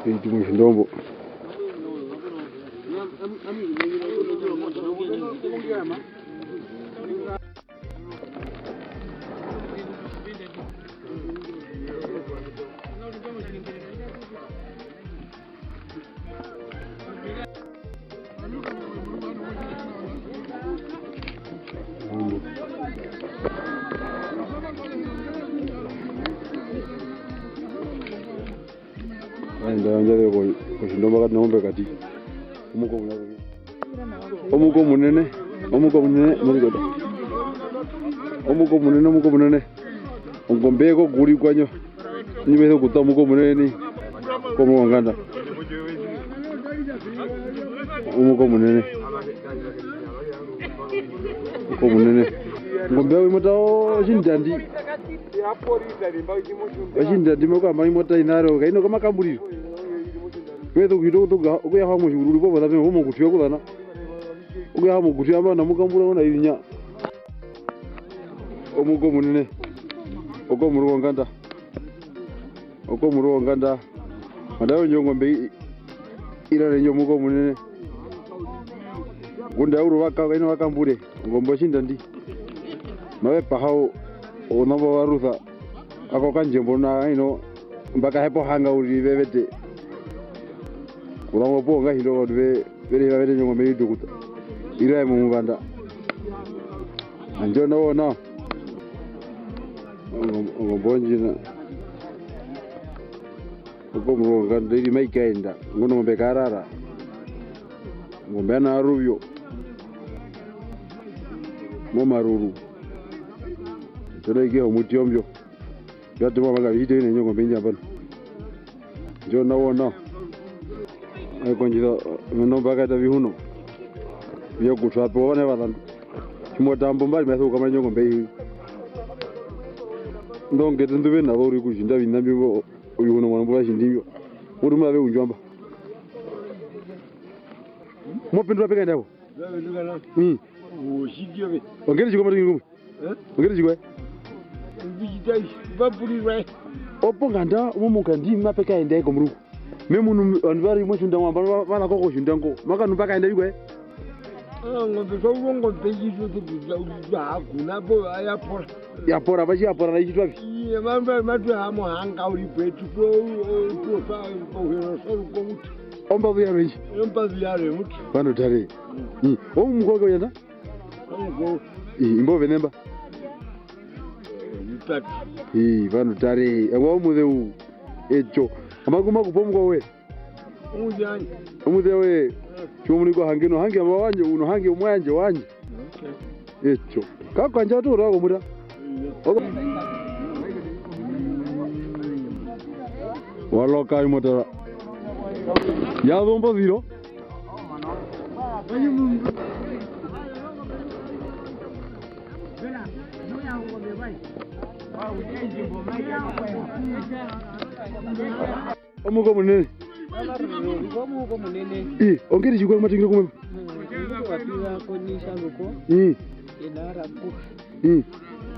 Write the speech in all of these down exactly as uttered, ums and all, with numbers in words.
Eitu motjindombo. Aenda yandjare ko, kotjindombo kati na ngombe kati. Omuko munene. Omuko munene, omuko munene, murikoto. Omuko munene, omuko munene. Ongombe ye kokuri kwanyo. Ni me so kuta omuko munene ni. Komuko wonganda. Omuko munene. Omuko munene. Ongombe yao imota otjindandi. Otjindandi me kuamba imota inaro. Kaino kamakamburiro. Me so kuhita okuya hamwe tjikuru uri povo tame, omo kutwi okuzana. Okuya hamwe kutwi amba na mukambura ona irinya. Omuko munene. Oko muruko nganda. Oko muruko nganda. Madayo ndjo ngombe i-, i-, irare ndjo muko munene. Ngunda uru vaka, kaino vakambure. Ngombe otjindandi. Mave pahao, onambo varusa. Ako kandjembo na, ino, mba kahepa ohanga uriri vevete. Kurama opuwo ngahindi ovandu ve-, verehi vavere nyongo meri dokuta. Irae momuvanda. Andjo nawo nao. Ongombe ondjina. Oko muronga, ndeiri maikaenda. Ngono ngombe karara. Ngombe ana aruvyo. Momaruru. Tjona ikeho muti ombyo. Vyatuma vanga vihite ine nyongo mbenja pano. Ndjo nawo nao. Ai kondjisa, meno mbaka ta vihuno. Vyo kutwa pe wane vatandu. Chimo tambo mbali mese ukama nyongo mbeyi. Ndonge tundu vena vori kujinda vinambi ngo, uyu uno mwana mbo vashindi ngo. Uri mave unjwamba. Mopindura peka ndavo. Mm. Ongeri chikoma ringi kumwe. Eh? Ongeri chikwe. Mbijita vapurira. Opo nganda, omo mukandi, mape kaenda komurungu. Me munu, vandu vari motjunda mwamba, va-, vana koko tjunda ngo. Makanu pakaenda chikwe. Ah, ngombe, twa ulo ngombe, yizo, tu, tu, tu, tu, hakuna, po, ya pora. Ya pora, pachi ya pora, na ichitwa vi. Iye, mamba, matwe hamo hanga uri pwetu, po, po, po, pa, po, hero, so, ko, mutu. Ombazu yaro ichi. Ombazu yaro, mutu. Pano tare. Mm. Mm. Omuko ke uyenda? Omuko. Ii, imbo venemba. Vitatu. Ii, vandu tare. Ewa omuzeu. Echo. Amakuma kupomuko we. Omuzeu we. Chumuni kwa hangeno, hange wa wanje, uno hange umwe wanje, wanje. Okay. Echo. Kakwanja tu ro komuta. Oko. Waloka imotara. Ya zombo ziro. Omuko munene. Omuko munene. Ii, ongeri chikwa matengero kumwe. Omuko wapiwa konisha luko. Ii. Ina rapuha. Mm.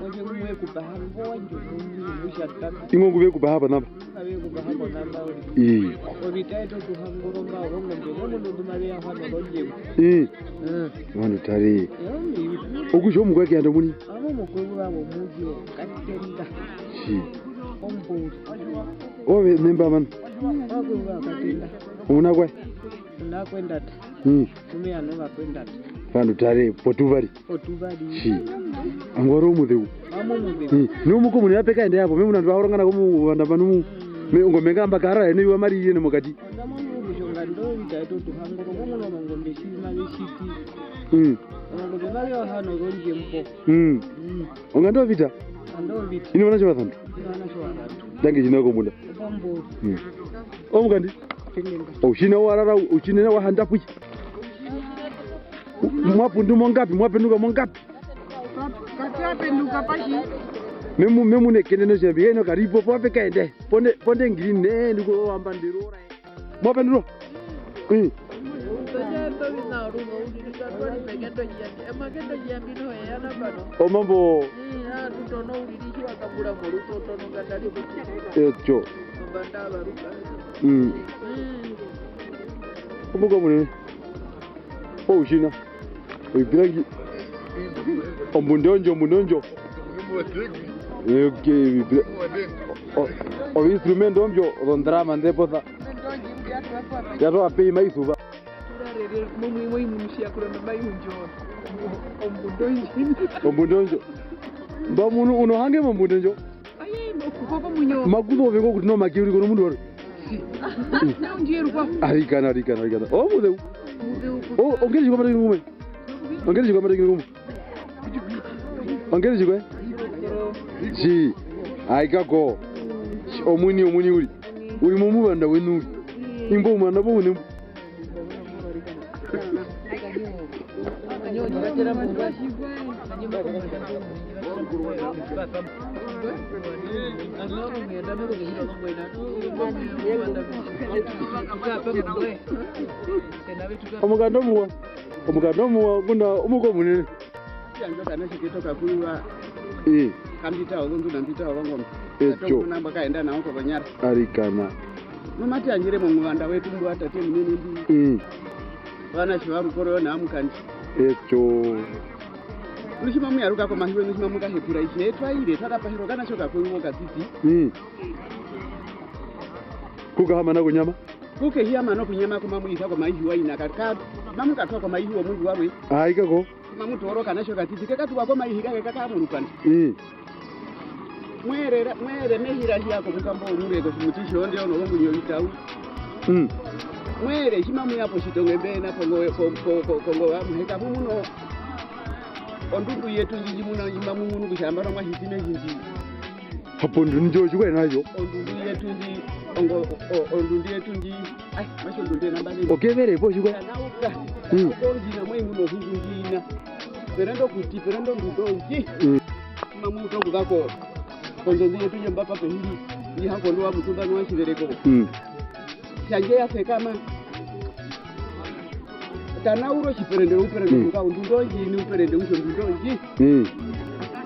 Oye ngumwe kupaha mbo wandje omundu mutjatatu. Ingo nguve kupaha pa namba? Ave kupaha po namba uri. Ii. Ovita eto tuhangoro mba ongombe, omundu nduma veya hwa noro ndjemu. Ii. Mm. Vandu tare. Yo, mbi. Okutja omukwe kuyanda muni? Amo mukwe kuva womudjo, katenda. Shi. Omburi. Ove nemba mani? Ove kuva katenda. Omuna kwe? Muna kwendata. Mm. Kume ano vakwendata. Vandu tare, potuvari. Otuvari. Shi. Angwari omuzeu. Amo muzeu. Ii, ni omuko munene ape kaenda yapo, me muna vandu vahorongana komuvanda panu mu-, me-, ongombe nga mba karara, ene yuva mari yene mokati. Onda munu kutja onganda ovita eto tuhangoro, mo munu ozongombe tji mave tjiti. Mm. Ozongombe mave oha nozondjembo. Mm. Mm. Onganda ovita? Onganda ovita. Ino vana tjovazandu? Ino vana tjovazandu. Dange tjina kombunda. Opambo. Mm. Omukandi? Tjinene. Outjina wa rara, outjinene wa handa pwi. Mwa pundu mongapi, mwa penduka mongapi? Katu ya penduka pahi. Memu, memu nekene no jambi, eno karipo, po ape kaende. Ponde, ponde ngiri ne, ndiko wamba ndiro. Mwa penduro? Mm. Omambo. Echo. Mm. Omuka munene. Outjina. Ovipirangi. Ombunda ondjo, ombunda ondjo. Okay, ovipira-, o-, oviinstrumento mbyo, ozondrama nḓe posa. Ya toa pei maisuva. Ombunda ondjo. Mba munu uno hange mombunda ndjo. Aye, okukoko munyo. Makuzo ovengo kuti no makiuri kono mundu wari. Nao ndierukwa. Arikana, arikana, arikana. Oh, muzeu. Muzeu. Oh, ongeri chikwa mataki ngumwe. Ongeri chikwa mataki ngumwe. Ongeri chikwa. Chi. Aikako. Omuni, omuni uri. Uri momuvanda wenu uri. Imbo umwana bo unembo. Omukanda omuwa, omukanda omuwa, ngunda omuko munene. Tjandje okanatje ketu okakuruwa. Ii. Kambita ozondu na mbita ozongombe. Etjo. Katonguna mbwa kaenda nao kovanyara. Arikana. Nomati andjere momuvanda wetu mbwa tate munene mbi. Ii. Ovanatje va Rukoro yo na Mukandi. Etjo. Nu tji mamu yaruka komahi wenu tji mamu kahepura, itje, twa ire, twa kapahera okanatje okakuruwa okatiti. Ii. Kukahamana kunyama? Kukehihamana okunyama ku mamu isa komaihi wa ina kaka, mamu katwa komaihi womundu warwe. Aikako. Mamu toora okanatje okatiti, ke katuwa komaihi kake kaka morukanda. Ii. Mweere, mweere mehi ra hiya komukambo womureko, tjimuti tjonde ono longunyo vitau. Mm. Mweere, tji mamu ya potjitonge mbena pongo, po, po, po, pongo va muheka, mu muno ondundu yetu ndji, ndji muna, ndji mamu munu kutja nambano mwa hiti mehi ndji. Hapo ondundu ndjo, tjikwaye nayo? Ondundu yetu ndji, ongo, o, ondundu yetu ndji, ai, matjo ondundu ena mbari. Okevere po, tjikwaye? Yanauka. Mm. Oko ndjina mwe muno hungu ndjina. Perendo kuti, perendo ndundo ndji. Mm. Mamu uta okuvako. Kondundu yetu ndji mbapa pehiri. Ndji hako ndo wa mutumba no wa tjivereko. Mm. Tjandje ya sekama. Tanauro tjiperendero uperende. Mm. Kuka ondundu ndji ni uperende utjo ondundu ndji. Mm.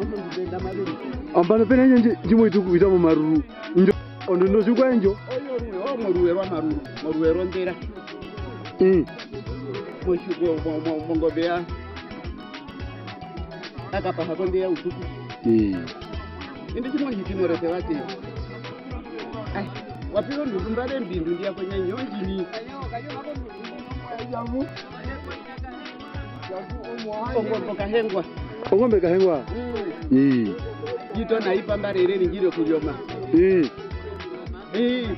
Oso ndipenda maveri. Ambano pena ndje ndji, ndji moitu kuita momaruru. Ndjo, ondundu tjikwaye ndjo. Oyo ruwe, o moruwe rwa maruru, moruwe rondera. Mm. Motjuko, mo, mo, mongombe ya. Akapaha konde ya utuku. Mm. Indi tjimwe hiti morese vate. Ai, wapiro ndundu mbare mbindu ndiya kwenye nyonjini. Ongombe kahengwa. Ongombe kahengwa? Mm. Ii. Yito na ipa mbare ire ningire kuryoma. Ii. Ii.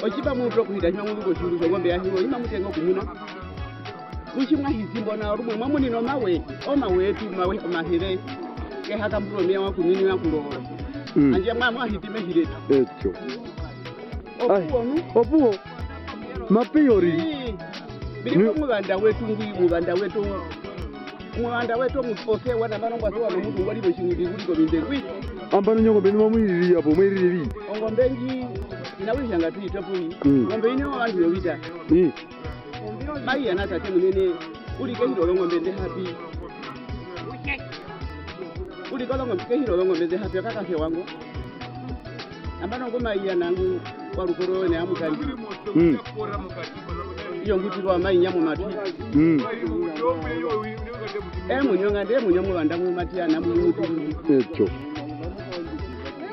Otjipa mutu okuhita tjimwe mutu kotjiuru tjongombe yahirwa, ima mutenga okumuna. Kutji mwa hiti mbona rumwe mwa munina omawe, omawe etu, omawe omahere, kehakambura omeva wa kuninina kurooro. Mm. Handje mwa, mwa hiti mehi retu. Etjo. Ai, opuwo nu? Opuwo. Mape ya ori. Ii. Mbiri nu- komuvanda wetu ngwi, omuvanda wetu. Omuvanda wetu omu-, osewa nambano ngwa sewa nomundu ngwa ri motjinguti nguri kominde ngwi. Ambano nyongombe nu mamu iriri apo, mwe iriri vi? Ongombe ndji, ina kutja ngatu itopuni. Mm. Ongombe ine ovandu yovita. Ii. Mai ya na tate munene, u ri kehi rozongombe nḓe hapi. U ri kozongombe, kehi rozongombe nḓe hapi, okakasewa ngo. Nambano ku mai ya nangu wa Rukoro wene amukandi. Mm. Iyo ngutirwa mai nya momatwi. Mm. Emunyo ngande, emunyo muvanda mumatiya na mumutu. Etjo.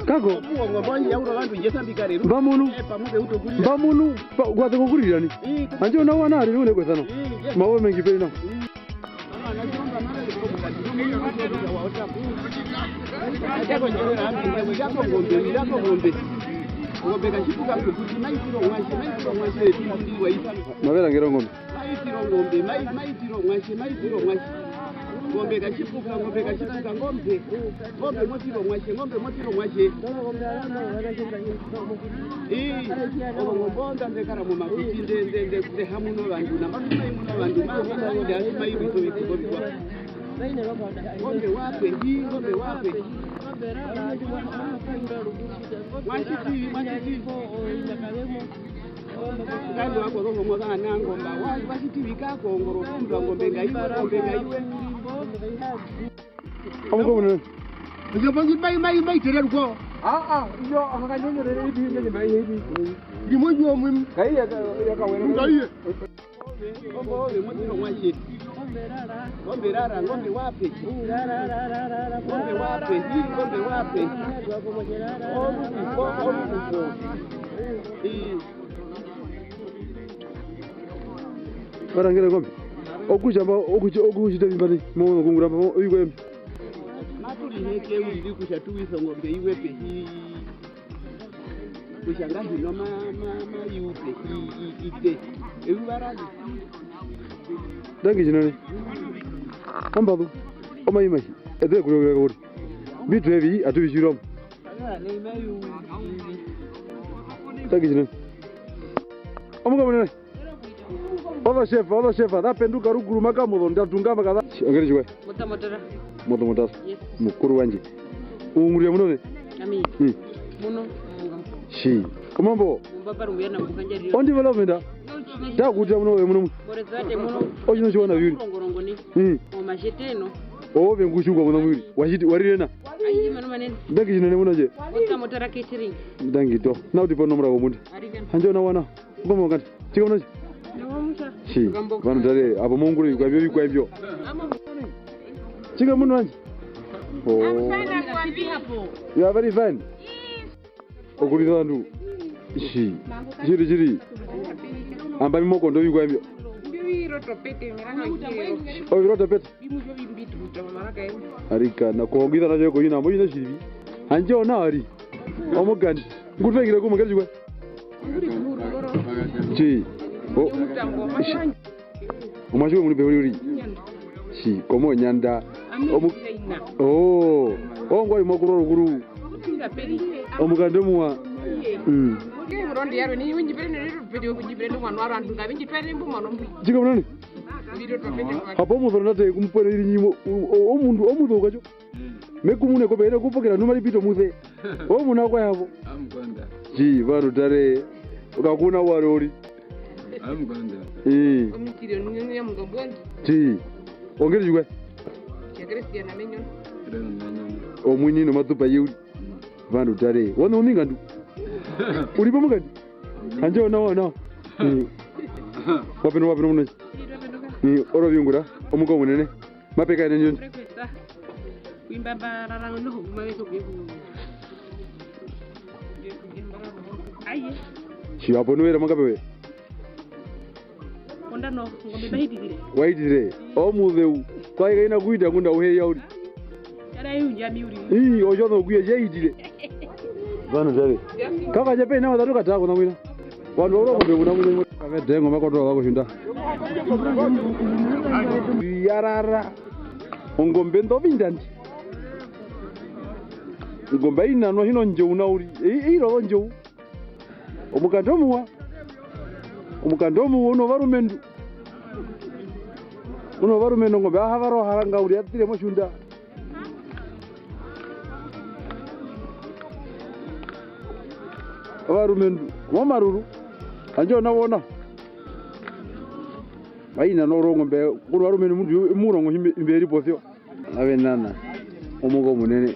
Kako? Opuwo ngombe ndji ya ura vandu nje sambika rero. Mba munu. Epa muke uto kurira. Mba munu, pa, kwate kukurira ni. Ii, ku- Anje una wana ari une kwesano. Ii, yes. Mawe mengi pena. Ii. Ngombe, ngombe. Ngombe katjipuka kuti maitiro mwashe, maitiro mwashe, etu ndiwa ipa. Mavera ngero ngombe. Maitiro ngombe, mai-, maitiro mwashe, maitiro mwashe. Ngombe katjipuka, ngombe katjipuka, ngombe. Ngombe motiro mwashe, ngombe motiro mwashe. Ii, ozongombe onda nḓe kara momakuti, nḓe, nḓe, nḓe, nḓe hamuna ovandu, nambano mai muna ovandu, ma, ma, ma, nḓe asi mai rwisa ovikuko vikwa. Ngombe wape, ii, ngombe wape. Mwashiti, mwashiti. Ngandi wako zongo mo vana ngomba, wa, wa tjiti vika kongoro kumba ngombe ngaiwe, ngombe ngaiwe. Omuko munene. Ndio bongi mai, mai, mai tere ruko. Ah, ah, iyo, akakanyonyorere ipi, ipi, ipi, ipi. Ndimo jua mwe. Kaiye, ka-, ya kawere. Kaiye. Ngombe, ngombe, ngombe, ngombe, ngombe, ngombe rara, ngombe wape? Ngombe wape? Hii, ngombe wape? Orukupo, orukupo. Ii. Varangere ngombe. Okutja mba, okutja, okutjita vimba nai, mo, mo, kungura mba, mo, ovikwaye mbi. Matu riheke uriri kutja tu wise ongombe iwe pehi. Kutja ngahino ma, ma, ma yupe, i, i, ite. Eyuva rali. Dangi tjinene. Ambazu. Omayi mahi. Ete kuri, kuri, kuri. Mbi tu evi, atu vi tjirwa mo. Dangi tjinene. Omuka munene. Ozo shefa, ozo shefa, za penduka rukuru maka mozo ndatu ngamba kaza. Ongeri tjikwaye? Motomotera. Motomotera. Yes. Mukuru wandje. U ungurira muno ne? Ami. Mm. Muno. Shi. Komambo. Mumbapa rumuyana mukandjarira. On development, ah? Nda kutira muno, muno. Moresate muno. Otjina tjiwana viuri. Rongorongo ni. Mm. Omatjete no. Ove ngutjiukwa muno muiri. Wachiti, warire na? Ayi, manu manene. Ndangi tjinene muno je. Motomotera catering. Ndangi to. Na uti pa nomura komundu. Arikana. Handje ona wana. Ngomo ngati. Tjika muno tji? Shi. Vandu tare, apo mongure vikwa vyo, vikwa vyo. Tjika muno wanje? Oh. I'm fine, I'm happy. You are very fine? Yes. Okurisa vandu. Shi. Tjiri, tjiri. Amba mimokondo vikwa vyo. Mbi viroto pete, miranga. Oviroto pete. Arikana, kohongisa nacho ko ina, mo ina shiri. Handje ona ari. Omugandi. Ngutengire kumwe, ngari chikwaye? Chi. O. Shi. Omwatje we muri pe uri uri. Shi, komo nyanda. Omu-, oh. Oh, ngwari mokuro rukuru. Omukandi omuwa. Mm. Chika munene? Hapo omuzoro nate kumupwena iri nyimo, o-, o-, omundu, omundu ukacho. Mm. Me kumune kope, ene kupokera numa ripito muse. Omuna kwa yavo. Amukonda. Ji, vandu tare, kakuna wari ori. Amukonda. Eh. Omitiri ominene ya mugambwangi. Ji. Ongeri chikwaye? Ya Christian Menyon. Christian Menyon. Omwini nomatupa yeuri. Mm. Vandu tare. Wana omingandu. Uri pa mukandi? Handje ona, ona. Mm. Wapeno, wapeno muno. Mm, oro viungura, omuko munene. Mape kaene ndjo. Breakfast, ah. Kwimba mba rara noho, kuma veso kuye ku-, kuye ku-, aye. Tji hapo nu were manga pewe? Onda no, ngombe mba hitire. Wa hitire? Omuzeu. Kwa ika ina kuita ngunda uhe ya uri. Yara yu ndjami uri. Ii, otjo no kuya, ya hitire. Vandu tjave. Kaka tja pe na watatu kata kuna mwina. Vandu oro kombe kuna mwina. Kave dengo makoto wa kushunda. Ya rara. Ongombe ndo vindandi. Ongombe ina no hino ndjou na uri. Ei, ei ro ndjou. Omukandi omuwa. Omukandi omuwa u no varumendu. U no varumendu, ongombe ya ha vara oharanga uriri ya tire motjunda. Ovarumendu, momaruru, handje ona wona. Aina norongombe, kuri varumendu mundu, murongo imbe, imbe ri posio. Ave nana omuko munene.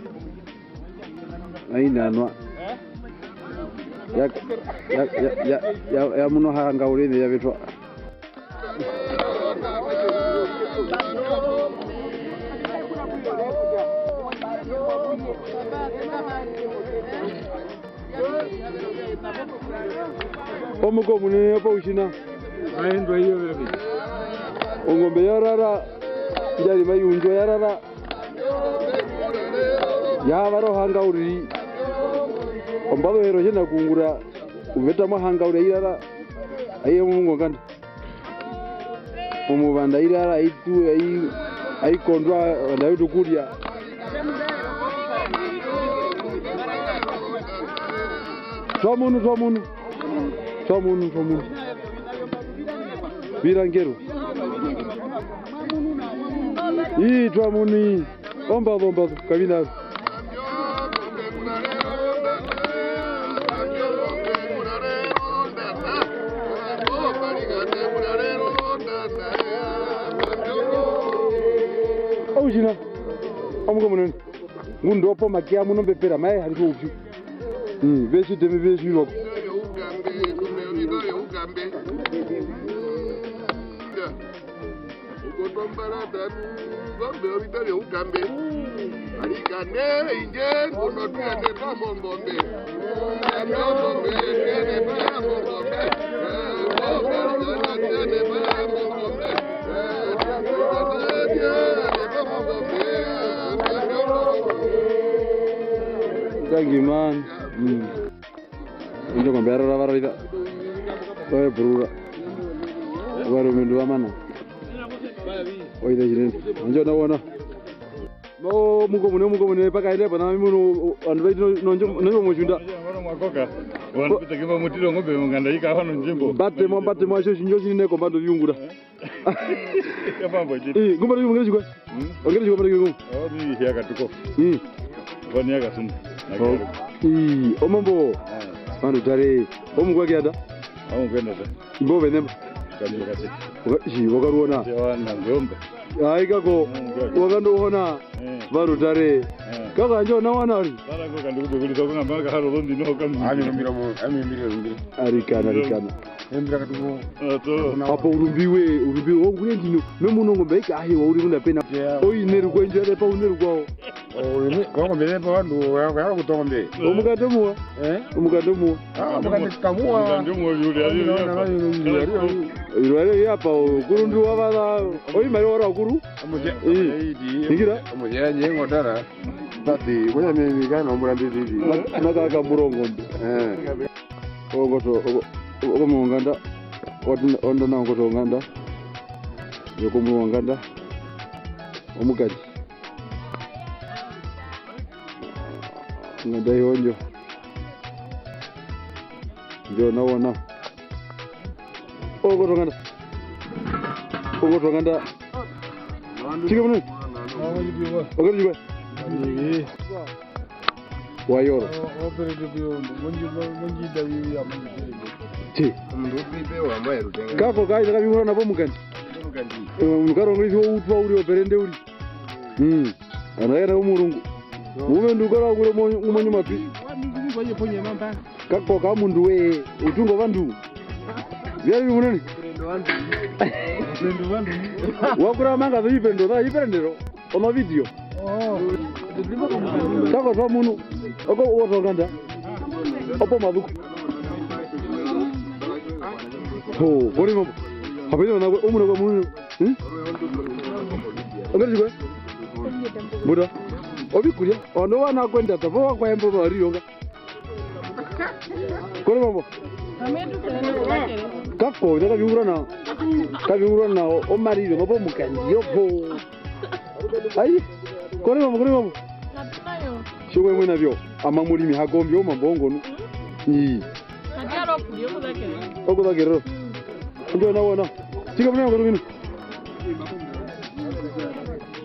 Ai nanwa. Ya, ya, ya, ya, ya, ya muno hanga urene ya vetwa. Omuko munene paushina. Aendwa iyo veve. Ongombe ya rara, ndjari mai undjwa ya rara. Ya vara ohanga uriri. Ombazu hero tjena kungura, uveta mwa hanga uriri ai rara. Aiye mumungo nganda. Omuvanda ai rara, ai tu, ai, ai kondwa, ovandu ave utu okurya. Twa munu, twa munu. Twa munu, twa munu. Virangero. Ii, twa munu ii. Ombazu, ombazu, kavina. Outjina, omuko munene. Ngunda opo make ya muno mbepera, mae harisa oupyu. Mm, ve tjite mi ve tjirwa ko. Ukotombara tanu, ngombe ovita vyoukambe. Arikane, inje, nguno tuyane pamongombe. Tuyane pamongombe, tuyane pamongombe. Tuyane pamongombe. Thank you, man. Mm. Indjo ngombe ya rora vararisa. Vaye purura. Vari omundu wa mana. Oita tjinene. Indjo na wona. Mo muko mune, muko mune, paka ende pana mimi no, ando baiti no, no, no, no, motjunda. Mwakoka. Wana pitake pa mutiro ngombe monganda ika hano njimbo. Mbate mwa, mbate mwa, sho shinjo tjinene kombanda viungura. Kapambo chiti. Eh, ngumba ndio ngere chikwa. Hmm? Ongere chikwa mbare ngumba. Oh, ni ya katuko. Hmm. Vani ya kasumba. Na Oh. kero. Eh, omambo. Ah. Vandu tare. Omukwake anda. Au kwenda ta. Mbo venemba. Kani kati. Wa, shi, wakaruona. Sewa na ngombe. Ai kako. Mm, ngombe. Wakandu hona. Eh. Vandu tare. Eh. Kako anjo na wana ri. Bara ko kandu kuto kulisa kuna mbaka haro londi no kamu. Ami lumbiro mo, ami mbiro lumbiro. Arikana, arikana. Embira katuko. Ato. Apo urumbiwe, urumbiwe, ongure ndino. Me muno ngombe ika ahe wa uri ngunda pena. Yeah. Oi neru kwenje, ale pa uneru kwao. Oh, ini, kwa ngombe pa wandu, ya, ya kutonga ngombe. Omukate muwa. Eh? Omukate muwa. Ah, omukate kamuwa. Omukate muwa, yuri, yuri, yuri, yuri. Yuri, yuri, yapa, o, kurundu wa bala. Oi mari ora kuru. Omuze-, Eh. omuze-, Ingira. Omuze-, nye ngotara. Tati, kuya me, me kana omurambi titi. Na, na kaka murongo mbe. Eh. Ongoto, oko, oko monganda, watu, onda na ongoto onganda, yoko monganda, omukati. Nganda yonjo. Njo na wona. Ongoto onganda. Ongoto onganda. Tjike mune? Okati jikwe? Wayoro. Ti. Omundu upipe wambaye rutenga. Kako kai saka bimura na pomukandi. Pomukandi. Eh, omundu karongo isi wo utwa uri operende uri. Mm. Ana yara omurungu. Mume ndukara kure mo, mo nyuma pi. Kako ka mundu we, utungo vandu. Vyari bimunene. Wakura manga zo ipendo, za iperendero. Oma video. Oh. Kako twa munu. Oko uwo tonganda. Opo mazuku. Ho, kori mambo. Hapeni wana kwe, omuna kwa munu. Hmm? Ongeri kwe? Buda. Ovikurya. Ono wana kwenda tavo kwa embo bari yonga. Kore mambo. Kako, ina kaviungura nao. Kaviungura nao, omariro, nopo mukandi, yopo. Ai, kore mambo, kore mambo. Shukwe mwena vyo, ama muri mi hakombi, o mambo ongonu. Ii. Okuzakero. Ndio na wona. Tika muna ngorungino.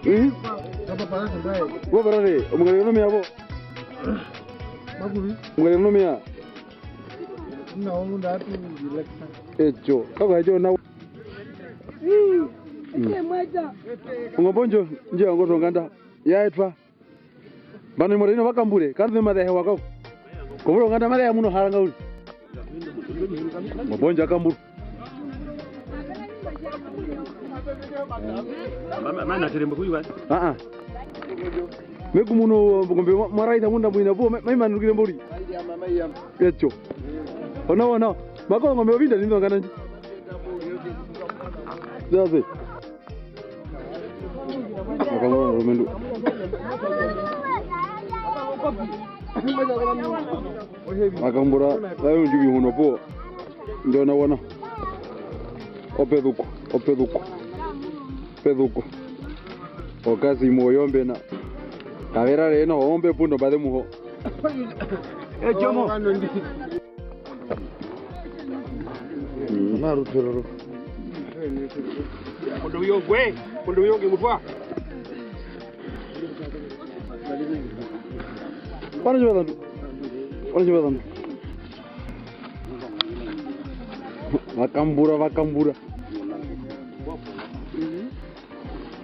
Ii. Waparare, omugare no me avo. Makuvi. Mugare no mea. Na omundu atu relaxa. Echo, kako echo na. Ongombo ndjo, ndjo yango tonganda. Ya etwa. Vano imwe ino vakambure, kandu maze hewa kako. Kovuro nganda maze ya muno haranga uri. Mabonja kamburu. Mama, mana terembo kuiwa. Ah, ah. Meku muno ngombe mwa-, mwaraita munda mwina po, mai manukire mbori. Echo. Ona, ona. Mako ngombe obinda nindo ngana nji. Zaze. Akamuna rumendu. Akambura, ayo njubi huno po. Ndona wana. Opezuko, opezuko. Pezuko. Okazi moyo mbena. Kaverare eno hombe pundo mbaze muho. Ejomo. Marutororo. Kondo uyo gwe, kondo uyo nge mutwa. Wana chivatandu. Wana chivatandu. Vakambura, vakambura.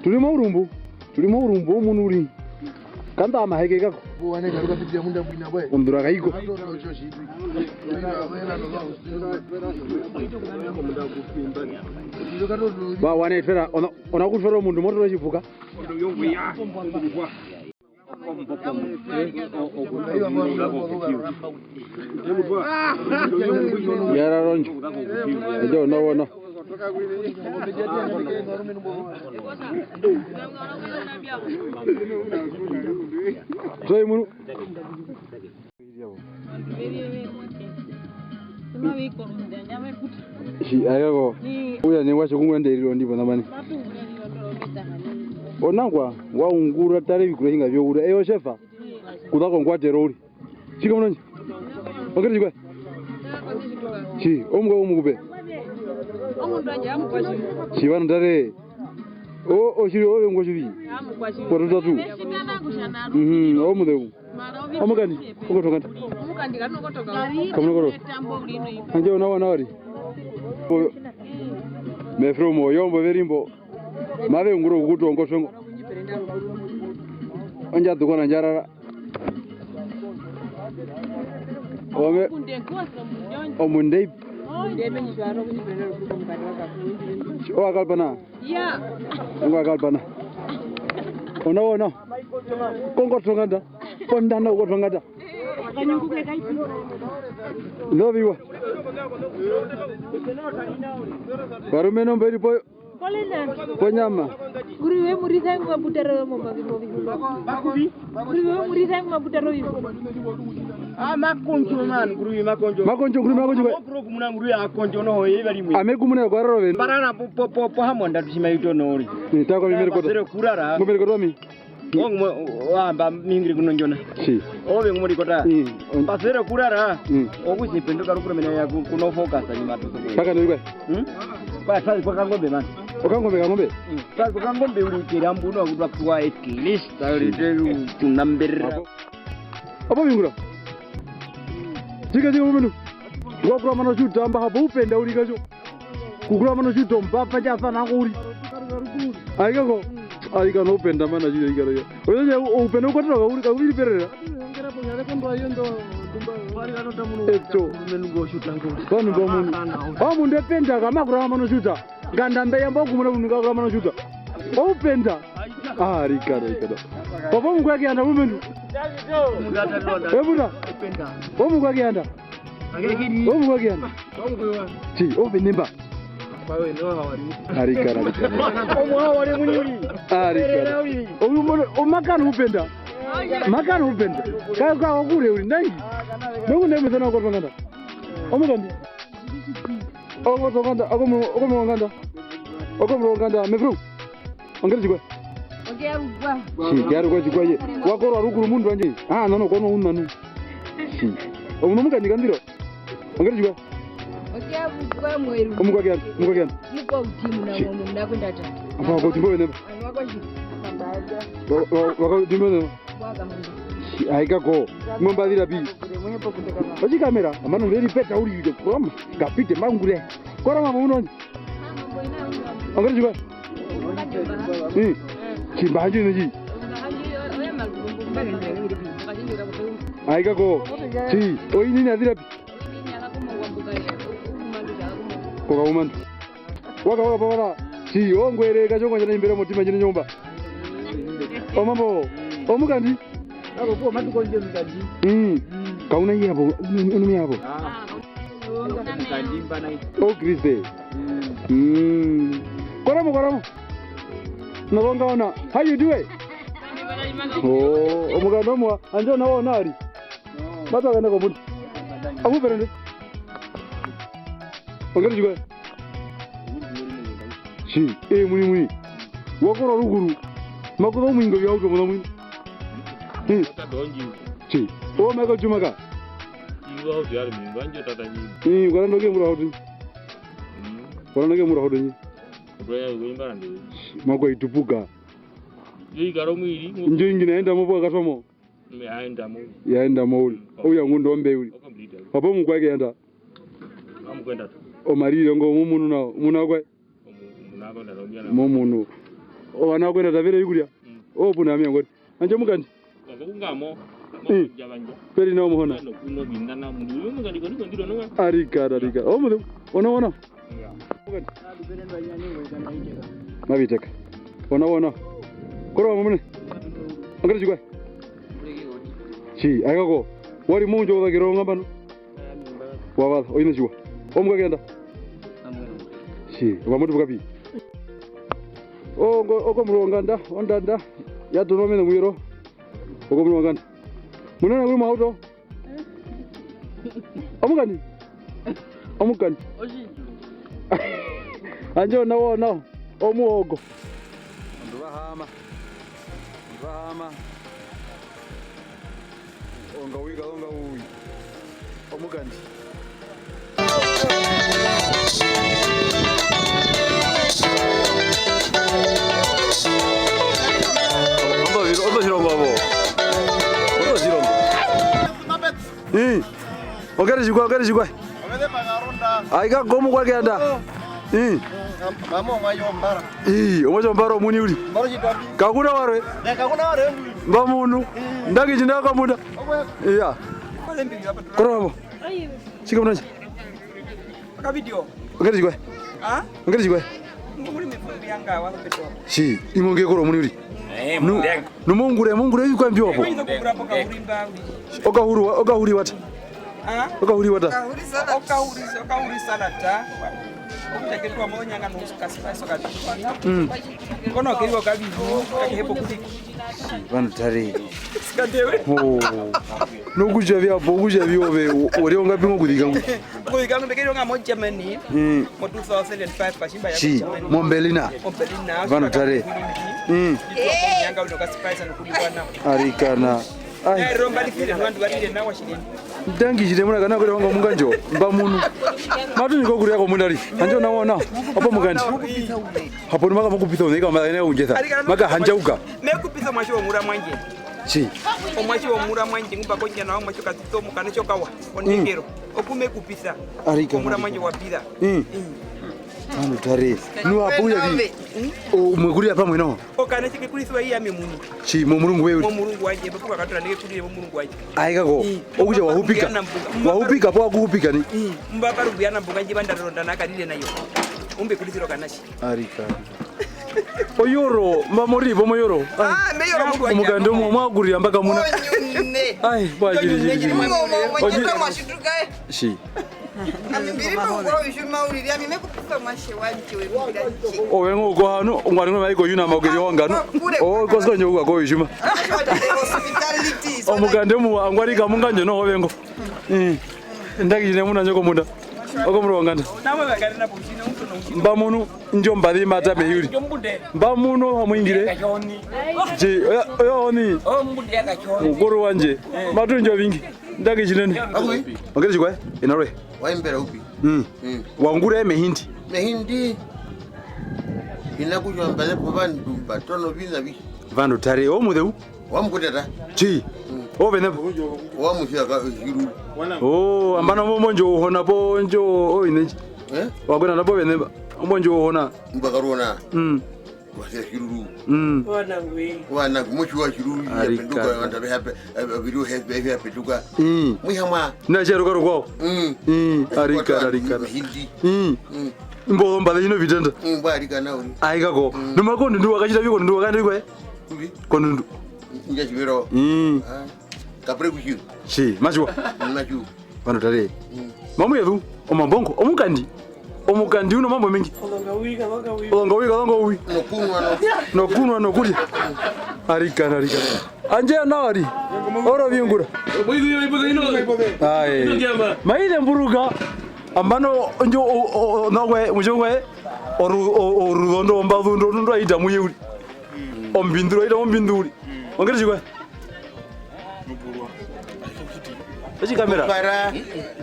Tuli maurumbu. Tuli maurumbu, omunu uri. Kanda amaheke kako. Bo wane karuka pitira munda mbwina bwe. Ondura kaiko. Kato no cho shi. Ba wane tera ona, ona kutwara omundu moto tjipuka. Yarara ondjo. Ejo no wono. Soy munu. Shi ayoko. Uya ne wacho kungwenda iriro ndipo namani. Onangwa waungura tare vikura hinga vyokura. Eyo shefa. Kuza kongwatero uri. Tjika munonje. Ongeri tjikwe. Tji omukwe omukupe. Tji vanu tare. O o tjiri ove ngwa tjiri. Kwa tutatu. Mhm, omuzeu. Omukandi. Okotoka. Kamunokoro. Anje ona wana wari. Mefromo oyombo verimbo. Mave ungura okukutu ongotwe ngo. Ondja tukona ndjarara. Ove omundeipi. Owakalpana. Ngwakalpana. Ona wona. Kongotonganda. Pondana ukotonganda. Ndoviwa. Varume nombe iri poyo. Ponyama. Nguri we murisa ngwa butaro yo mo mavi mo vi. Nguri we murisa ngwa butaro yo. Ah, makonjo man, nguri makonjo. Makonjo, nguri makonjo. Okuro kumuna nguri akonjo no hoye bali mwe. Ame kumuna kwa rove. Barana po po po po hamonda tushima ito nori. Ni tako mi merikoto. Zero kurara. Ngo merikoto mi. Ongumwe wahamba mingiri kunondjona. Tji. Ove ngumwe rikota. Mm. Pasere kurara. Mm. Okusipenduka rukurumene ya ku-, kuno focus ni matuko. Paka ndirikwe. Hmm? Kwa tali kwa kangombe man. Okangombe kangombe. Mm. Tali kwa kangombe uri kera mbuno kutwa kuwa at least. Tali teru kunambera. Apo. Apo bingura. Tjika tjika mumenu. Wakura mano tjutamba hapo upenda uri kacho. Kukura mano tjito mbapa tja sana kuri. Aika ko. Aika no upenda mana tjiri aika rega. Oyo ya upenda ukwatira ka uri ka uri perera. Eto. Vanu ndo munu. Amu ndependa kama kura mano tjuta. Nganda mbe yamba okumuna kunu kura mano tjuta. Oupenda. Ah, rika rika. Papa mukwake anda mumendu. Ebuda. Omukwake anda. Omukwake anda. Tji, ovenemba. Arikara, arikara. Omuhawari munyuri. Arikara. Oyu mbono, omakana upenda. Makana upenda. Ka, ka, okure uri, nai. Noku nai mutana kwa tonganda. Omukandi. Oko tonganda, oko mu, oko mu tonganda. Oko mu tonganda, mevru. Ongeri tjikwa. Okearukwa. Tji, kearukwa tjikwa ye. Wakorwa rukuru mundu wandje. Ah, nono, kono unanu. Tji. Omuno mukandi kandiro. Ongeri tjikwa. Okearukwa mweru. Omukwake anda, omukwake anda. Mukwa utimu na mwe muna kwenda ta. Apa, kwa utimbo wene. Anwa kwa tji. Wa, wa, wa kwa utimbo wene. Wa kamwe. Tji, aika ko. Mwe mbazira pi. Ochikamera, amano veri peta uri yute kurama. Kapite mangure. Kora mama unoni. Ongeri tjikwa. Mm. Tji mbahanji neji. Aika ko. Tji, oini ni azira pi. Koka umandu. Waka waka pavara. Tji, ongwere kachongo njana imbere motima njene nyomba. Omambo. Omukandi. Abo po matuko nje mukandi. Mm. Kauna yabo, unu yabo. Ah. Mukandi mbana. Oh, Kriste. Mm. Mm. Koramo, koramo. Nalonga ona. How you do it? Oh, omukandi omwa, anje ona ona ari. Mata kana kombuni. Amuperende. Ongeri tjikwa. Tji, eh, muni, muni. Wakorwa rukuru. Makuza omuingo vya auto muna mwini. Hmm. Tji. O maka chumaka. Ingo auto yari mingo anje tata nyi. Eh, kwarando ke mura auto. Mm. Kwarando ke mura auto nyi. Kutoya kuimbara ndi. Makwa itupuka. Yo ikaro mwiri. Njo ingine enda mopo akatomo. Yaenda mo. Yaenda mo uri. Ouya ngunda ombe uri. Okomplete. Papa mukwake yanda. Amukwenda tu. Omarire ngo mumunu nao, muna kwe. Omu-, muna kwenda na mbiana. Mumunu. Ovana kwenda tavere ikurya. Mm. Oh, puna mia ngori. Anje mukandi. Ngamo, mm. Javanja. Peri na omuhona. Nokuno vindana mundu. Uyu mukandi kondiko ndiro nowa. Arikana, arikana. Omuzeu, ona, ona. Iya. Maviteka. Ona, ona. Koro wa mumune. Ongari chikwa. Chi, aikako. Wari munjo uzakiro ngambano. Wavasa, oine chiwa. Omukakenda. Chi, okamutipu kapi. Ongo, oko muronganda, ondanda. Yatono mene muyero. Oko muronganda. Munene kuri mauto. Omukandi. Omukandi. Handje ona wo nao. Omuhoko. Vandu va haama. Vandu va haama. Ongawi kalonga uwi. Omukandi. Ondo ziro-, ondo zirongo avo. Ondo zirongo. Ii. Ongeri tjikwae, ongeri tjikwae. Aikako omukwa keyanda. Ii. Mama omwatje wombara. Ii, omwatje wombara omuini uri. Mbaro tjitwambi. Kakuna warwe. Ne, kakuna warwe. Mba munu. Ii. Ndangi tjinda kamuna. Iya. Korwa avo. Tjike muna tji? Akavideo. Ongeri tjikwae. Ah? Ongeri tjikwae. Ngo muri mefumbi yanga wa peto. Tji, imwe nge koro muni uri. Eh, nu-, mundeng. Nu mongure, mongure vikwa mbyo hapo. Mundeng. Okahuru wa-, okahuri wata. Ah? Okahuri wata. Okahuri, okahuri salata. Okuteketwa monyanga no kaspa soka. Mm. Kono keriwa kavivu, kakehepo kuti. Vandu tare. Sikatewe. Oh. Nokutja vyapo, okutja vyove, u-, uri ongapi ngo kuzika ngo? Kuzika ngo, mbe keriwa nga mo Germany, mm, mo two thousand and five, pa tjimba ya Germany. Mo Berlina. Mo Berlina. Vandu tare. Mm. Nditwa konyanga uno ka surprise no kulibwana. Arikana. Ai. Eh, romba lifire, vandu varire nawa tjinene. Ndangi tjinene muna kana kure wanga mungandjo, mba munu. Matu niko kure yako mundari. Handje ona wona, opo mukandi. Hapo ni maka mukupisa unaika mara ene unjesa. Maka handjauka. Me kupisa mwatje womura mwandje. Tji. Omwatje womura mwandje, ngumba kondja nawa mwatje katito mukana tjokawa. Ondengero. Mm. Oku me kupisa. Arika. Omura mwandje wa pira. Mm. Mm. Vandu tare. Nu hapo uya vi. Mm. O, mwe kurira pamwe no? Okana tjike kurisiwa iya me muni. Tji, mo murungu wewe. Mo murungu wandje, mbe puka katura ndeke kurire mo murungu wandje. Aikako. Mm. Okutja wahupika. Wahupika po akuhupika ni. Mm. Mba parumbu ya nambuka ndje banda ronda na karire nayo. Umbe kurisiro kanashi. Arika. Oyoro, mba mori po moyoro. Ah, me yoro mundu wandje. Omukandi omo mwa kurira mbaka muna. Onyune. Ai, bwa jiri, jiri, jiri. Onyune, onyune, onyune, onyune. Shi. Ami mbi ri pokukura ovitjuma uriri, ami me kupisa omuatje wandje wemukandje. Ove ngo uko hanu, ongwari ngo maiko yuna maukeri hongano. Kure. O, kosko nyo uka ko ovitjuma. Hospitality. Omukandi omuwa, angwari ka mungandjo noho vengo. Mm. Ndaki tjine muna ndjo komunda. Oko muru wonganda. Mba munu, ndjo mbazi mata meyuri. Mba munu, hamuingire. Ji, oya, oya oni. Mukuru wanje. Matu ndjo vingi. Ndaki tjinene. Akui. Ongeri tjikwae, ina rwe. Waimbera upi? Mm. Mm. Wangura mehindi. Mehindi. Ina kutja mbale po vandu mba tono vina vi. Vandu tare, omuzeu. Wamukuteta. Tji. Mm. Ovene po. Wamusia ka, hiru. Oh, ambano mo-, mondjo uhona po, ndjo, oine ndji. Eh? Wakwena na po vene, mondjo uhona. Mbakarona. Mm. Wasia tjiruru. Mm. Wana ngwi. Wana ngwi, moshi wa tjiruru, arika, yapenduka, wanda vehape, eh, viru he, he, yapenduka. Mm. Mwihamwa. Na tjaruka rukwao. Mm. Mm. Arika, arika. Hindi. Mm. Mm. Mbo mba ino vitenda. Mm, mbo arika na uri. Aikako. Mm. Nomakondundu wakachita viko ndu wakanda viko, eh? Uri. Kondundu. Inja chivero. Mm. Ah. Kapre kuchiru. Shi, machiwa. Mm, machiwa. Vandu tare. Mm. Mamu yetu, omambongo, omukandi. Omukandi uno mambo mengi. Olonga uwi, kalonga uwi. Olonga uwi, kalonga uwi. Nokunwa, no. Nokunwa, nokulya. Arikana, arikana. Anje anawari. Oro vingura. Ai. Maile mburuka. Ambano njo, o, o, o, nokwe, muchongwe. Oru-, o, o, oruzondo, ombazundo, orundo aita muyeuri. Ombinduru, aita ombinduri. Ongeri tjikwae? Otjikamera? Kupara.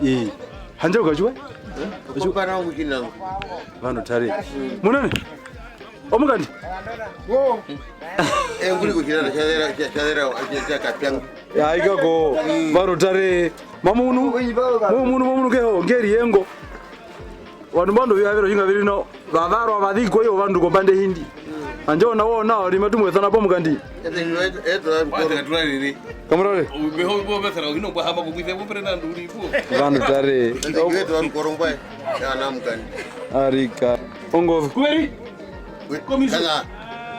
Ii. Handje ukatjiwa? Kupara okuchina. Vandu tare. Munene? Omukandi? Wo. Eh, nguri kuchina, tjazera, tjazera, tjazera kapyanga. Ya, ikako. Mm. Vandu tare. Mamunu. Mamunu, mamunu keho, ngeri yengo. Vandu mbandu vya vero hinga virino. Vavarwa vazikwa iyo vandu kombanda hindi. Handje ona wo nao, rima tu mu esana po mukandi. Ete nyo, ete, ete, wa rukoro. Wa rukoro. Kamurore. Ubeho, bo besara, ino kwa hama kukwise, bo pere na nduri, bo. Vandu tare. Ete nyo, ete, wa rukoro ngwae. Ya na mukandi. Arika. Ongovu. Kuberi. We, komiso. Kaka.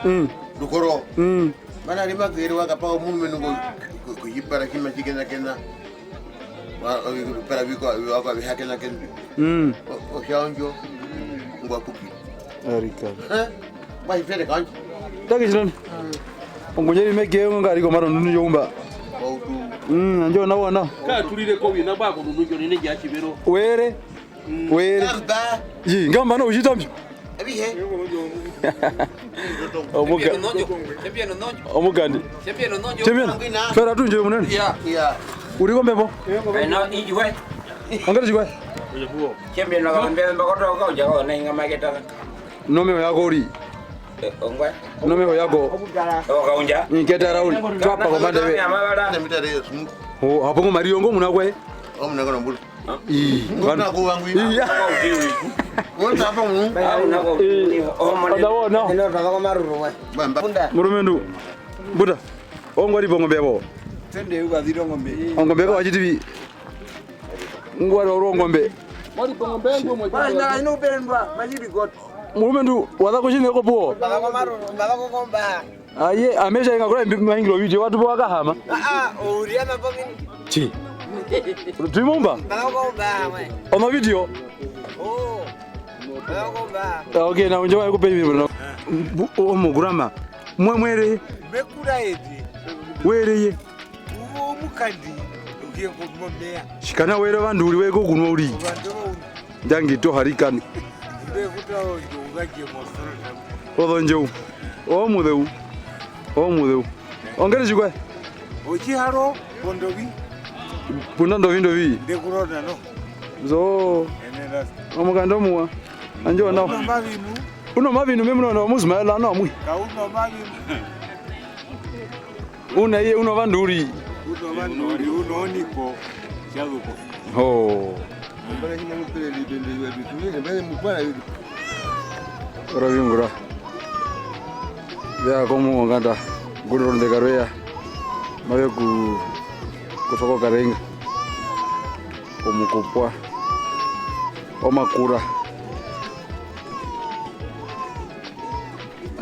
Mm. Rukoro. Mm. Mana rima kuyeri wa kapa omurumendu ngo, ku, kuyipara kima tjikena kena. Wa, o, para viko, wa, wa, vihakena kena. Mm. O, o, sha ondjo, ngwa kupi. Arika. Eh? Ngwa hipere kanje. Taki chinoni. Mm. Ongonjeri meke yo ngari ko maro nunu yo umba. Wa utu. Mm, handje ona wona. Ka turire ko wina ba ko nunu yo nene ja chivero. Were. Mm. Were. Kamba. Yi, ngamba no uchita mbyo. Abihe. Omuka. Champion ononjo. Champion ononjo. Omukandi. Champion ononjo. Champion. Angwina. Fera tu nje munene. Ya. Ya. Uri ko mbepo? Ena inji we. Angari chikwe. Champion wa kambe mba koto ka uja ko na inga maketa. Nome ya ko uri. Eh, ongwa. Nome ya ko. O kaunja. Ni ketara uri. Twapa komande we. Amabala. Ina mitare yesu. O, hapo ngo Mario ngo muna kwe. O muna kono mbulu. Ii, ngona vandu. Ku wangu. Iya. Ngona apa mu. Ii. Anda wona. Ino tava komaruru we. Bamba. Murumendu. Mbuta. Ongwari pongombe yavo. Tende yuka ziro ngombe. Ongombe kwa chitivi. Ngwari oro ngombe. Bana ino pelendwa, machiri got. Murumendu, waza kuchine ko puo. Tava komaruru, tava kokomba. Aye, amesha inga kula mbi-, mahingiro video, watu bo wakahama. Ah, ah, uri ama pomini. Chi. Tuimumba? Tava kokomba, we. Ono video. Oh. Tava kokomba. Ah, okay, na unje wa kupe hivi, bro. Bu-, o, o, mugurama. Mwe, mwere. Mekura eti. Were ye. Uwo omukandi, uye kunwa omeya. Tjikana were ovandu uri weko kunwa uri. Ovandu ovandu. Ndangi to harikani. Nde kuta ondjo ugaje mosoro tamu. Ozondjou. Omuzeu. Omuzeu. Ongeri tjikwae? Otjiharo, pondovi. Punda ndovi ndovi. Nde kurona no. Zo. Ene rasta. Omukandi omuwa. Andjo nao. Uno mavinu. Uno mavinu me muno no muzima la no mwi. Ka uno mavinu. Una iye, uno vandu uri. Uno vandu uri, uno oniko, tjazuko. Ho. Ora vingura. Vya komu onganda, nguri ronde karuya. Mave ku, kusoko karenga. Komukupwa. Omakura.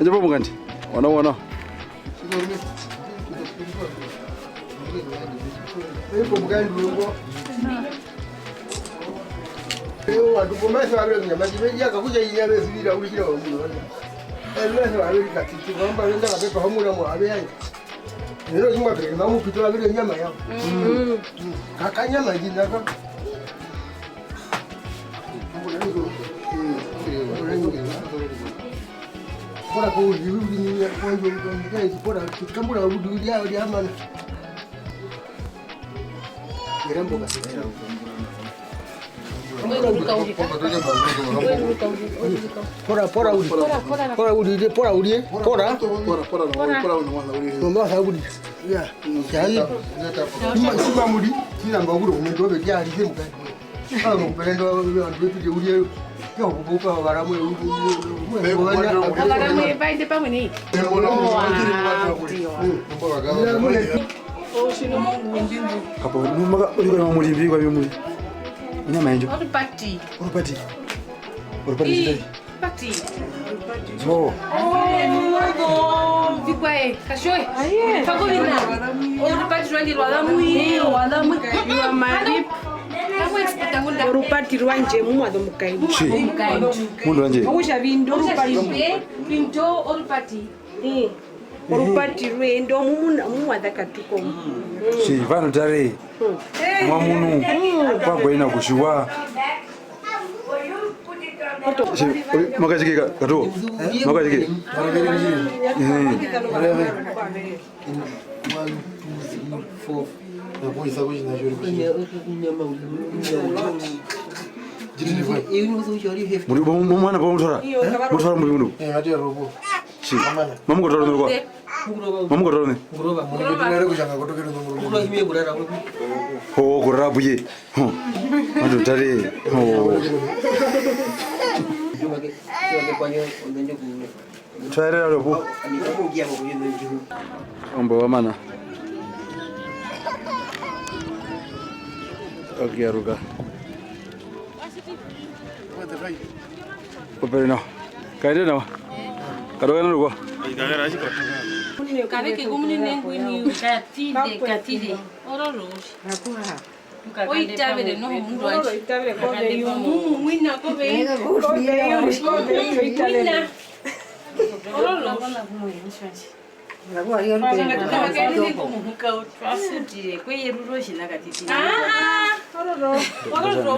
Aje pomukandi. Wana, wana. Ovandu pomasa vavira kunyama, tjive ya kakutja inya ve sivira urikira wa muno. Ovandu vaviri katiti, vamba venda kapepa hamuna mo ave yai. Lero tjimwa peke, vamupito vavira nyama yao. Mm. Kakanyama ndjina ka. Pora ko uri, uri, uri, uri, pora ko uri, uri, pora ko uri, pora ko uri, pora ko uri, pora ko uri, pora ko uri, Pora, pora uri. Pora, pora uri. Pora, pora, pora uri. Pora. Pora, pora, pora uri. Mama sa uri. Ya. Ya. Sima, sima muri. Sina mbakuru, mendo be ya ri semka. Kala mukupelenda vandu vetu tje urye, tje okupupa ovaramwe, u-, u-, u-, u-, Ovaramwe vaende pamwe nei. Owa, ndio. Kapo, maka, uri kwa muri mbi kwa muri. Ina maenjo. Orupati. Orupati. Orupati. Pati. Zo. Oh, vikwae, kashoe. Aye. Pakovina. Orupati rwandje rwa dhamwi, wa dhamwi. Rwa mari. Orupati rwandje mumwaza omukaendu. Tji. Omukaendu. Mundu wandje. Okutja vindo orupati. Vindo orupati. Mm. Orupati rwe, ndo mumuna, mumwaza katuko. Tji, vano tare. Mm. Mwa munu. Mm. Kwa kwena kushiwa. Tji, oyu, makatjike ka-, katuko. Makatjike. Eh. Muri, bo, bo, mwana, bo, mutora. Mutora muri mundu. Tji. Mamu kotora nokwa. Mamu kotora ne. Ho, kurara puye. Ho. Matu tare. Ho. Twaerera ropu. Ombo wa mana. Okuyaruka. Opere nawa. Kaende nawa. Karoka na ruko. Kaveke kumunene ngwini katide, katide. Ororo. Oitavere noho mundu wandje. Oitavere kove yu. Mumu mwina kove yu. Kove yu, kove yu, oitavere. Mwina. Ororo. Ororo.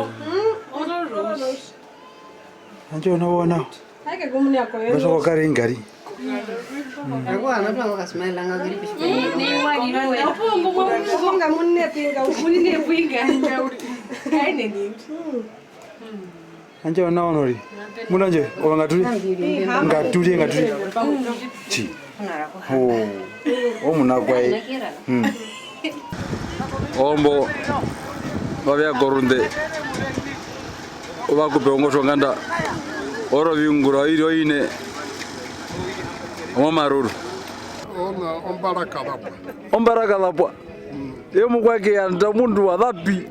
Ororo. Ororo. Handje ona wona. Mbasoko kare ingari. Akuwa anatu avo kasimaelanga kiri pishipeni. Opunga munne pinga, munne pinga. Kaine nini. Handje ona wona uri. Muna nje, ova ngaturi. Ngaturi, ngaturi. Chi. Oh. Omuna kwae. Hmm. Ombo. Vavya korunde. Ovakupe ongotwe onganda, oro viungura oiri oine omomaruru. Ona ombaraka zapwa. Ombaraka zapwa. Mm. Emukwake yanda omundu wa zapi.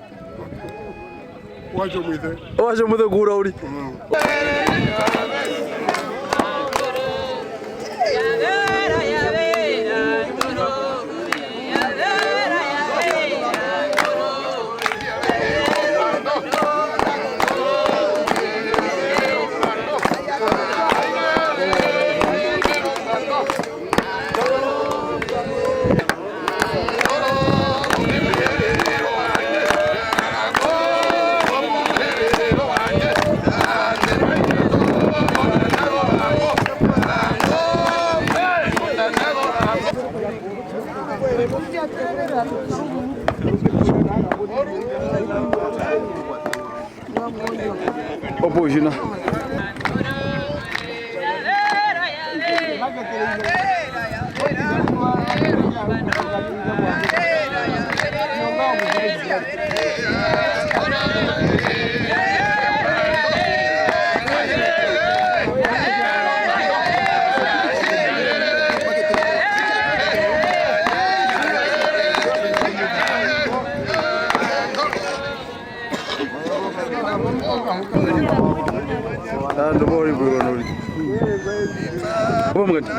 Watjo mwite. Watjo mwite kuura uri. Mm. Opo u tjina. Ando bori buri kono uri. Opo mukati.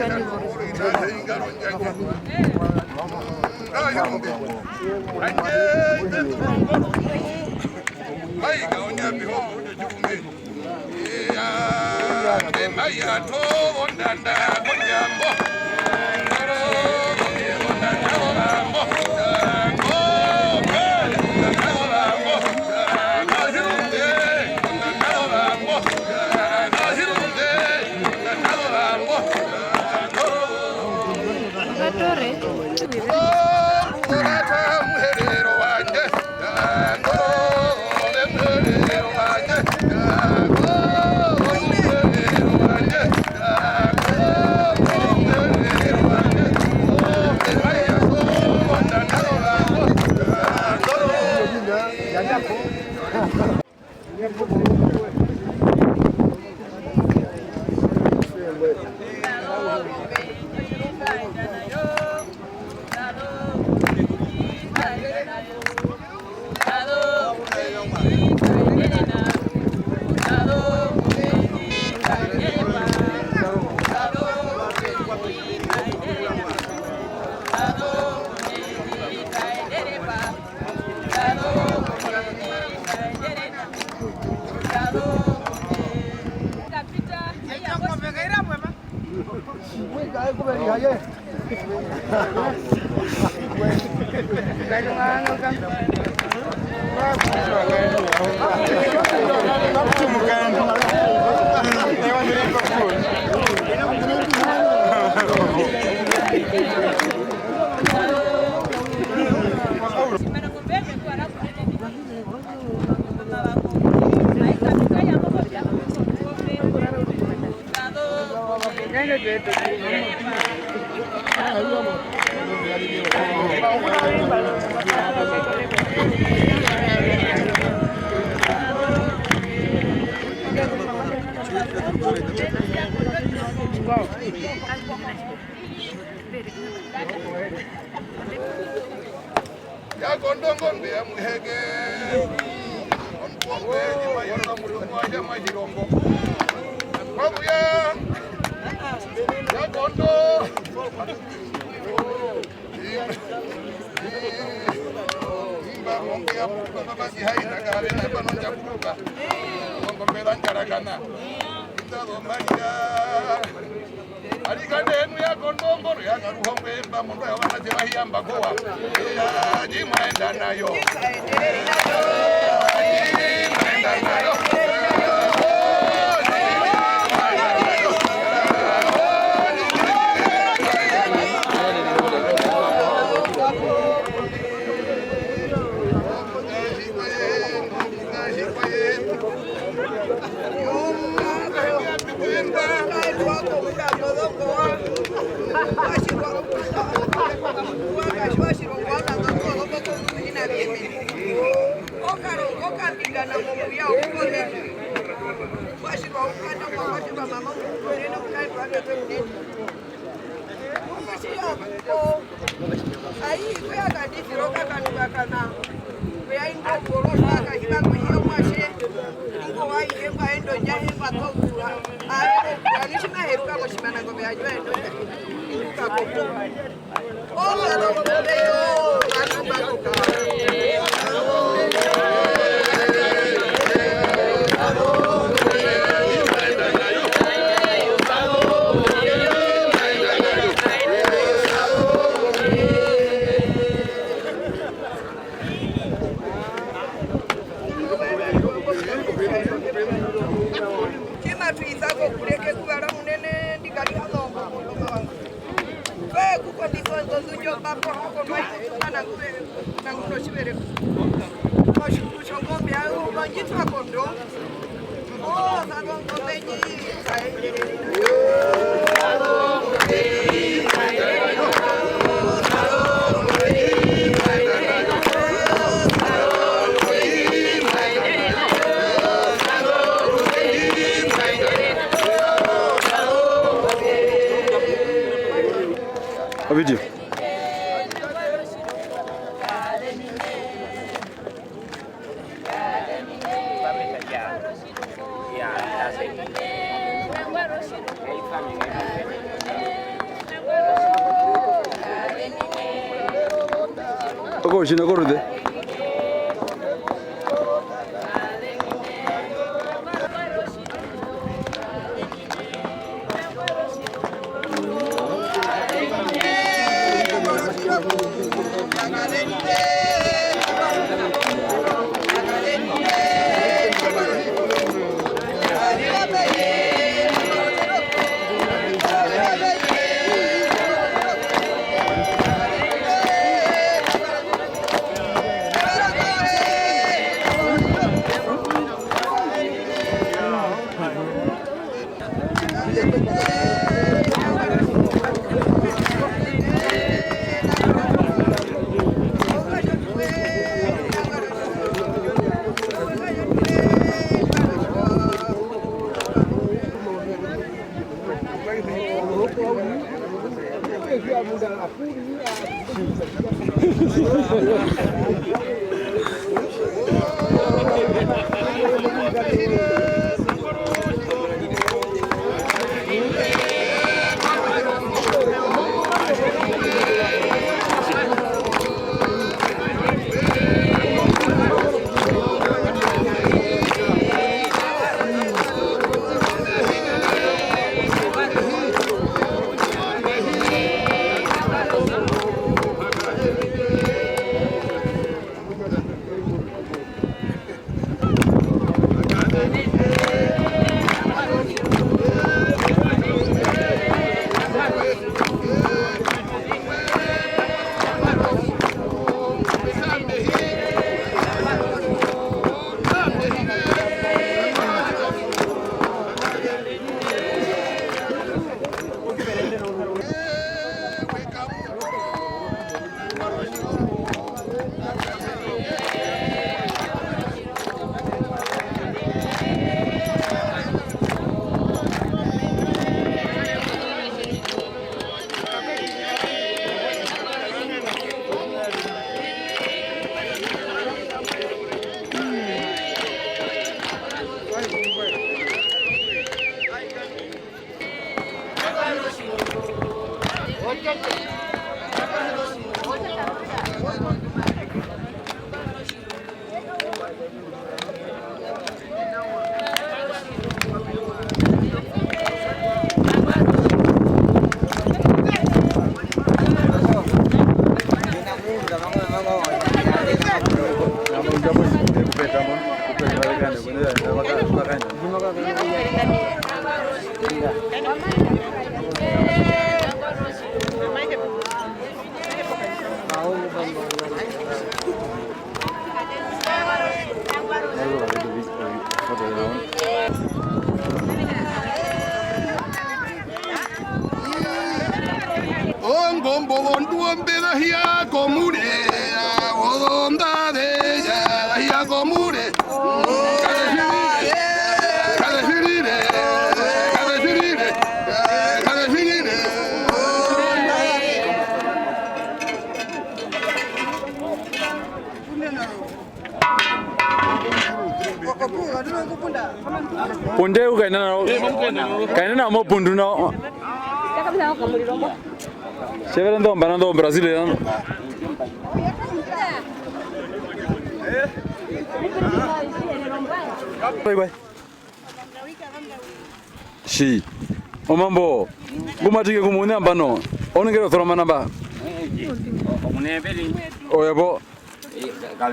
Mahirongo. Mabuya. Yakondo. Imba monge ya pupa, baba si haina kare na bano nja pupa. Ongombe za njarakana. Inda do Maria. Arikana enu ya kondongoro ya karuhongwe mba mondo ya wana tera hiya mba kowa. Ya jimwenda nayo. Jimwenda nayo. Ai, kuya kandisiro kakanu kakana. Kuya ingo poro saka hiba kuya mwashe. Ingo wa ihe mba endo nja he mba kokura. Ai, kokura ni shima heruka ko shimana ngo be ajo endo. Ingo ka kokura. Oh, no, no, no, no, no, no, no, no, no. Tji matu isa kokureke kuvara munene, ndi kari hano mama wangu. Twe kukondisa onzo ndjo mbako hako no ikutuka na nguve, na nguno tjivereko. Koshikuru shongombe yayo, no njitwa kondo. Ovidio. Oko tjina korute. Ongombo vondu ombe za hiya komure, ozonda ze ya za hiya komure. Kazefirire, kazefirire, kazefirire, kazefirire. Punde u kaina nao, kaina nao mopundu nao. Severe ndo mbana ndo Brazil nao. Bye bye. Tjii. Omambo, ngu ma tike ku mune nambano, onengere osoromana mba. Omunene peri. Oyo po.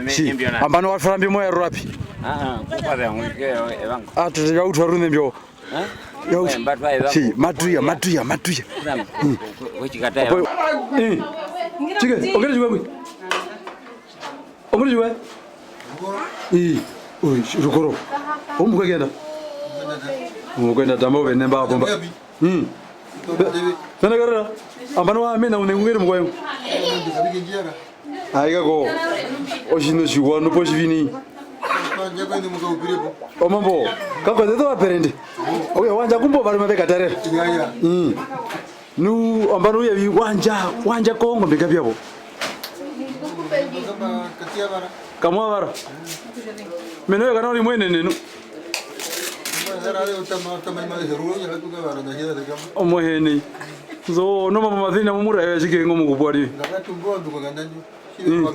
Tjii. Nambano wa twara mbi mo yarura pi? Ah, ah, kupa vya ngwike, evanga. Ah, tete vya utwa rune mbyo. Eh? Vya utwa. Mbatwa evanga. Tjii, matuya, matuya, matuya. Kuchikata evanga. Eh. Tjike, ongere tjikwe kwi. Onguri tjiwe? Ii. Oi, rukoro. Omuka kenda. Omuka kenda tamba ove nemba pomba. Mm. Vene karera. Ambano wa amena une ngungere mukwayo. Aika ko. Oshino shiwa nupo shivini. Omambo. Kako zeto waperende. Oye wanja kumbo bali mabeka tarera. Mm. Nu, ambano uya vi wanja, wanja kongombe kapia po. Kamwa vara. Meno ya kana uri mwene nenu. Omuhene. Zo, no mama mazina mumura ya chike ngo mukupwari. Mm.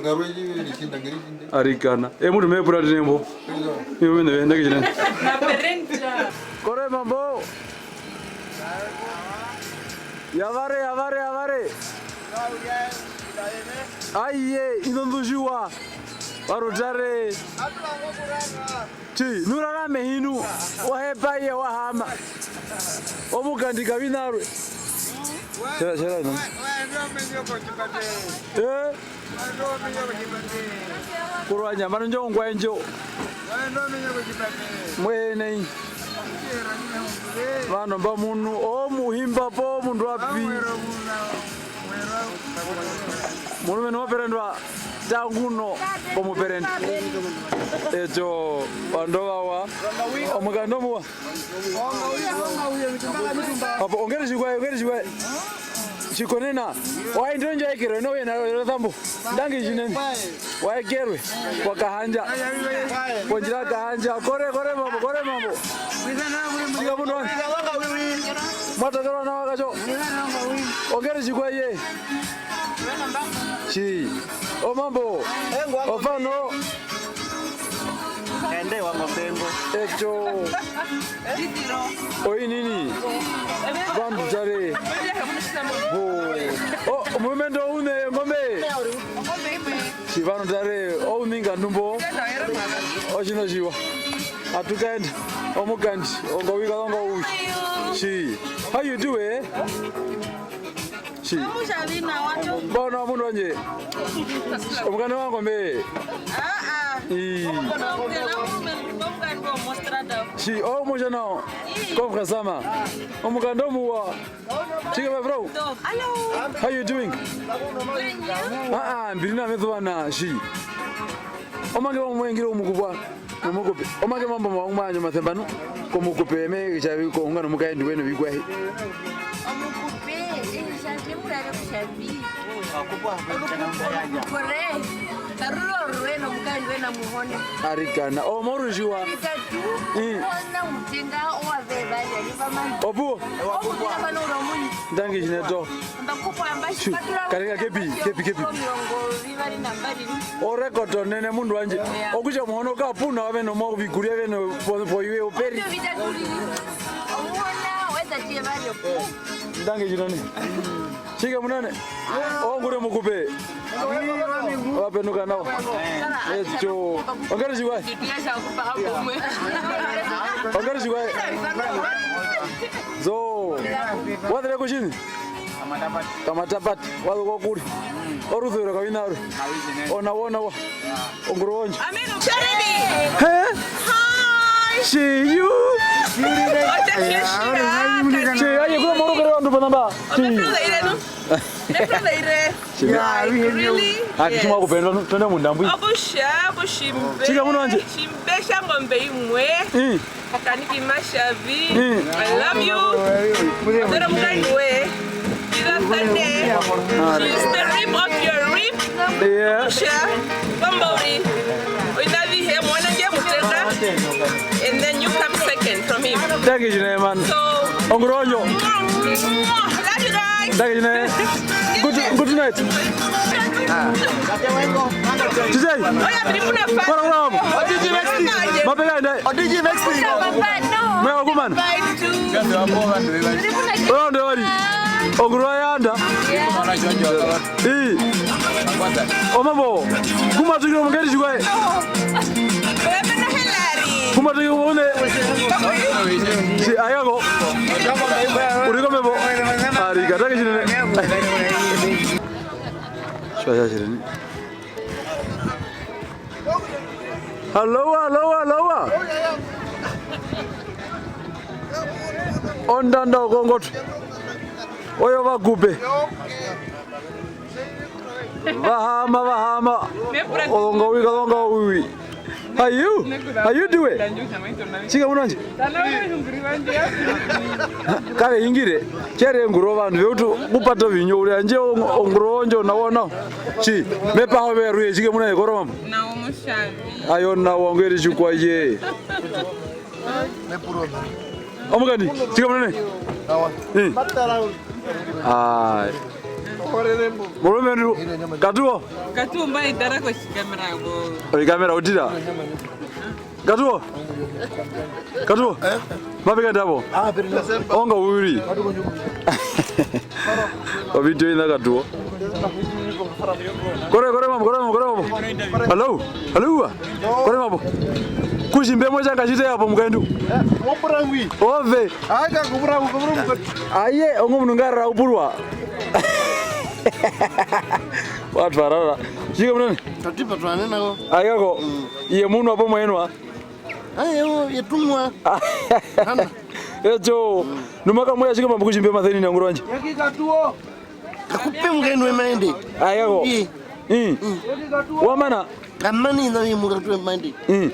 Arikana. E mutu me pura tene mbo. Iyo mene ve ndaki tene. Kore mambo. Yavare, yavare, yavare. Aiye, ino ndu tjiwa. Varutare. Tji, nu rara mehi nu. Wa hepa iye wa hama. Omukandi kavina rwe. Tjera, tjera ino. Eh? Kurwanya, mano ndjo ngwa ndjo. Mwe nai. Vano mba munu, omuhimba po mundu wapi? Mulumendu wa perendwa tanguno komuperendi. Eto, vandu vawa, omukando muwa. Apo, ongeri tjikwaye, ongeri tjikwaye. Tjikonena, waindi ondjo aikerwe, no wena, wena thambo. Ndangi tjinene. Waekerwe, kwa Kahandja. Kondjira Kahandja, kore, kore mambo, kore mambo. Tjika muno wani. Mwatokerwa nawa kacho. Ongeri tjikwaye. Tji. Omambo. Ofano. Ende wa ngombe ngo. Eto. Oinini. Vandu tare. Bo. O, omulumendu oune ngombe. Tji vandu tare, ouninga ndumbo. Otjino tjiwa. Atukaenda. Omukandi. Ongowika, ongowika. Tji. How you do, eh? Tji. Mbona mundu wandje? Omukandi wangu mbe. Ii. Tji, oh, mucha nao. Konfra sama. Omukandi omuwa. Tjike, my bro. How you doing? Ah, ah, mbiri na meso vana, tji. Omake wa mwengira omukupwa. Omukupe. Omake mambo ma, ma, ma, masembanu. Komukupe, me, tja, ko, ungano mukaendu wenu vikwahi. Omukupe, eh, tja, tja, murare kutja vi. Kore, karuru orwe nomukaendu wena muhona. Arikana, o morundjiwa. Vitatu, mm. Ona mutenga owa vevari ari vamani. Opuwo? Opuwo vano ura muni. Ndangi jineto. Mbakupo amba shipatula. Kareka kepi, kepi, kepi. Omirongo vivari na mbari. Orekoto nene mundu wanje. Yeah. Okutja muhono kapuna wave nomo vikurya veno po, po iwe operi. Opuwo vitatu riri. Omuhona wetatu yevari opuwo. Ndangi jinene. Tjike munene. Ongure mukupe. Wa penuka nawa. Echo. Ongari tjikwaye? Ongari tjikwaye? Zo. Wa zire ku tjini? Kamatapati. Wa zu kokure. Oruzuviro kawina ru. Ona wona wa. Onguru wondjo. Jeremy! He? Hi! See you! Tji, aye, kuna morokere wandu panamba. Tji. Tji. Really? Ati, yeah. Tjimwa kupenda, twende mundambwi. Okusha, kushimbe. Tjika muno wanje. Shimbe shangombe imwe. Mm. Okaniki Mashavi. Mm. I love you. Otero mukaendu we. Irathane. She's the rib of your rib. Yeah. Sure. Komba uri. Oina avihe, mwana ndje mutenga. And then you come second from him. Thank you, June, man. So, onguru ondjo. Love you guys. Thank you, June. Good, good night. T J. Oya, bili kuna fa. Kora, kora, kora. Mape kaenda. Odiji next thing. Mwe wakumana. Oyo ndio wali. Onguru yanda. Ii. Omambo. Kuma tukiro mungeri chikwaye. Kuma tukiro mune. Si ayako. Uriko mebo. Ari katake chinene. Shwa shwa shirini. Halowa, halowa, halowa. Ondanda okongotwe. Oyo vakupe. Vahama, vahama. Olonga uwi, kalonga uwi. How you? How you do it? Chika munonje? Kave hingire. Chere nguro vandu veutu kupata vinyo uri anje onguro onjo na wona. Chi, mepa hove ruye chike munonje koro mambo. Na omushavi. Ayo na wangeri chukwa ye. Omukandi, tjika munene? Awa. Eh. Ai. Mulumendu, katuo? Katuo mba itara ko chikamera ko. Oi kamera utira. Katuo? Katuo? Eh? Mapika ndavo? Ah, pero no. Onga uri. Ovidio ina katuo. Kore, kore, mambo, kore, mambo, kore, mambo. Hello? Hello? Kore, mambo. Kushimbe moja kashite hapo mkaendu. Eh, wapura ngwi. Ove. Aka kupura, kupura, kupura. Aye, ongo mundu ngara upurwa. Watu arara. Chike munene. Tatipa twanena ko. Ayako. Mm. Iye munu apo mwenwa. Aye, o, yetumwa. Hana. Echo. Mm. Numaka moya chike mambo kushimbe matheni na nguranje. Yakikatuo. Kakupe mukeni we maende. Ayako. Ii. Mm. Mm. Wamana. Kamani na ye mukatu we maende. Mm.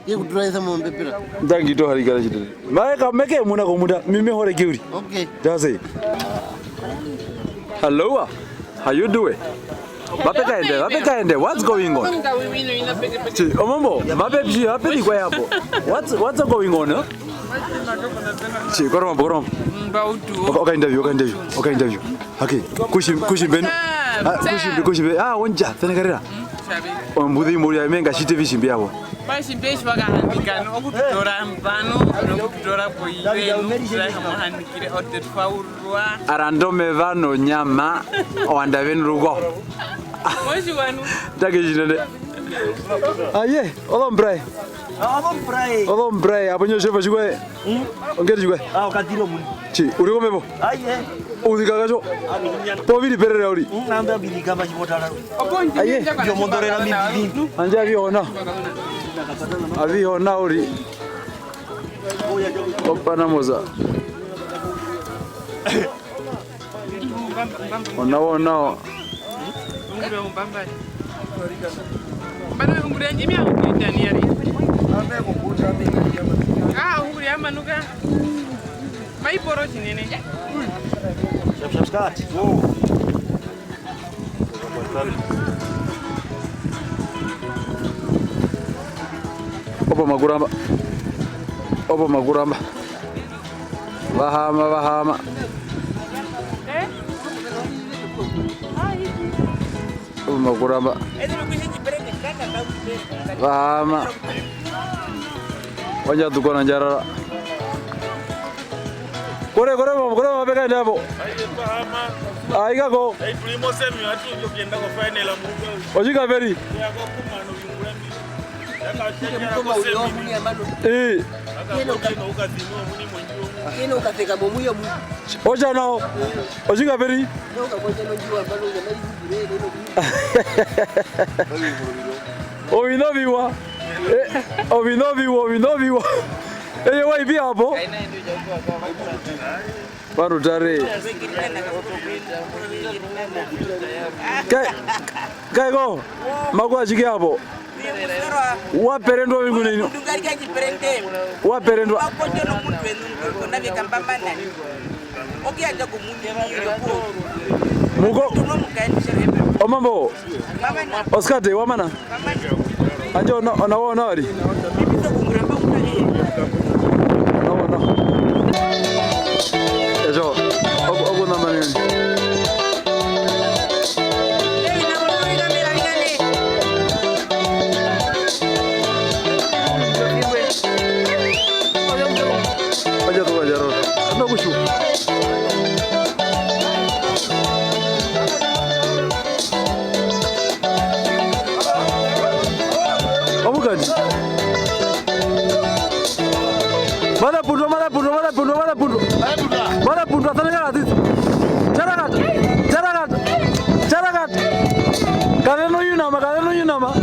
Ye kuturaisa mo mbepera. Ndangi to harikara chitete. Mae ka meke muna komuta, mimi hore kiuri. Okay. Dase. Hello. How you doing? Mape kaende, mape kaende. What's going on? Chi, omombo, mape chi, mape ni kwa yapo. What's, what's going on, huh? Chi, koroma, koroma. Mbautu. Oka, oka interview, oka interview, oka interview. Okay, kushi, kushi mbenu. Ah, kushi mbe, kushi mbe. Ah, onja, tene karera. Ombuzi muri amenga shite vishimbi yavo. Vashimbi eshi vakahandikana okututora mbano, nokututora poive, nokututora hamuhandikire, otetwaurwa. Arandome vano nyama, owanda venu ruko. Moshi wanu. Take chinene. Aye, olo mbrai. Olo mbrai. Olo mbrai, apo nyo shefa chikwe. Mm. Ongeri chikwe. Ah, okatiro muni. Chi, uri komepo? Aye. Uzika kacho. Abinya. Po viri perere uri. Mm, nanda biri kama chibotara. Aye. Yo mondorera mimi. Anja aviona. Aviona uri. Opana moza. Ona wo nao. Ungurira umbambari. Mbano ungurira njimi ya ukwita ni yari. Ah, ungurira manuka. Maiporo chinene. Shap, shap, start. Go. Opo makuramba. Opo makuramba. Va haama, va haama. Opo makuramba. Va haama. Wandja tukona ndjarara. Kore, kore, kore, kore, mapeka ende hapo. Ai, kako. Otjikaperi. Ii. Otja nao. Otjikaperi. Oviṋa oviwa. Eh, oviṋa oviwa, oviṋa oviwa. Eye wa i pi hapo? Vandu tare. Kai, kaiko, makuwa tjike hapo? Wa perendwa ovingunenyo. Wa perendwa. Muko. Omambo. Oskate, wa mana? Handje ona, ona, ona vari? Ona, ona. Eso, oku, oku na manene. Aja tu aja ro. Ano kushu. Omukandi. Mara punto, mara punto, mara punto, mara punto. Mara punto, asana kala titi. Charakat, charakat, charakat. Kare no yunama, kare no yunama.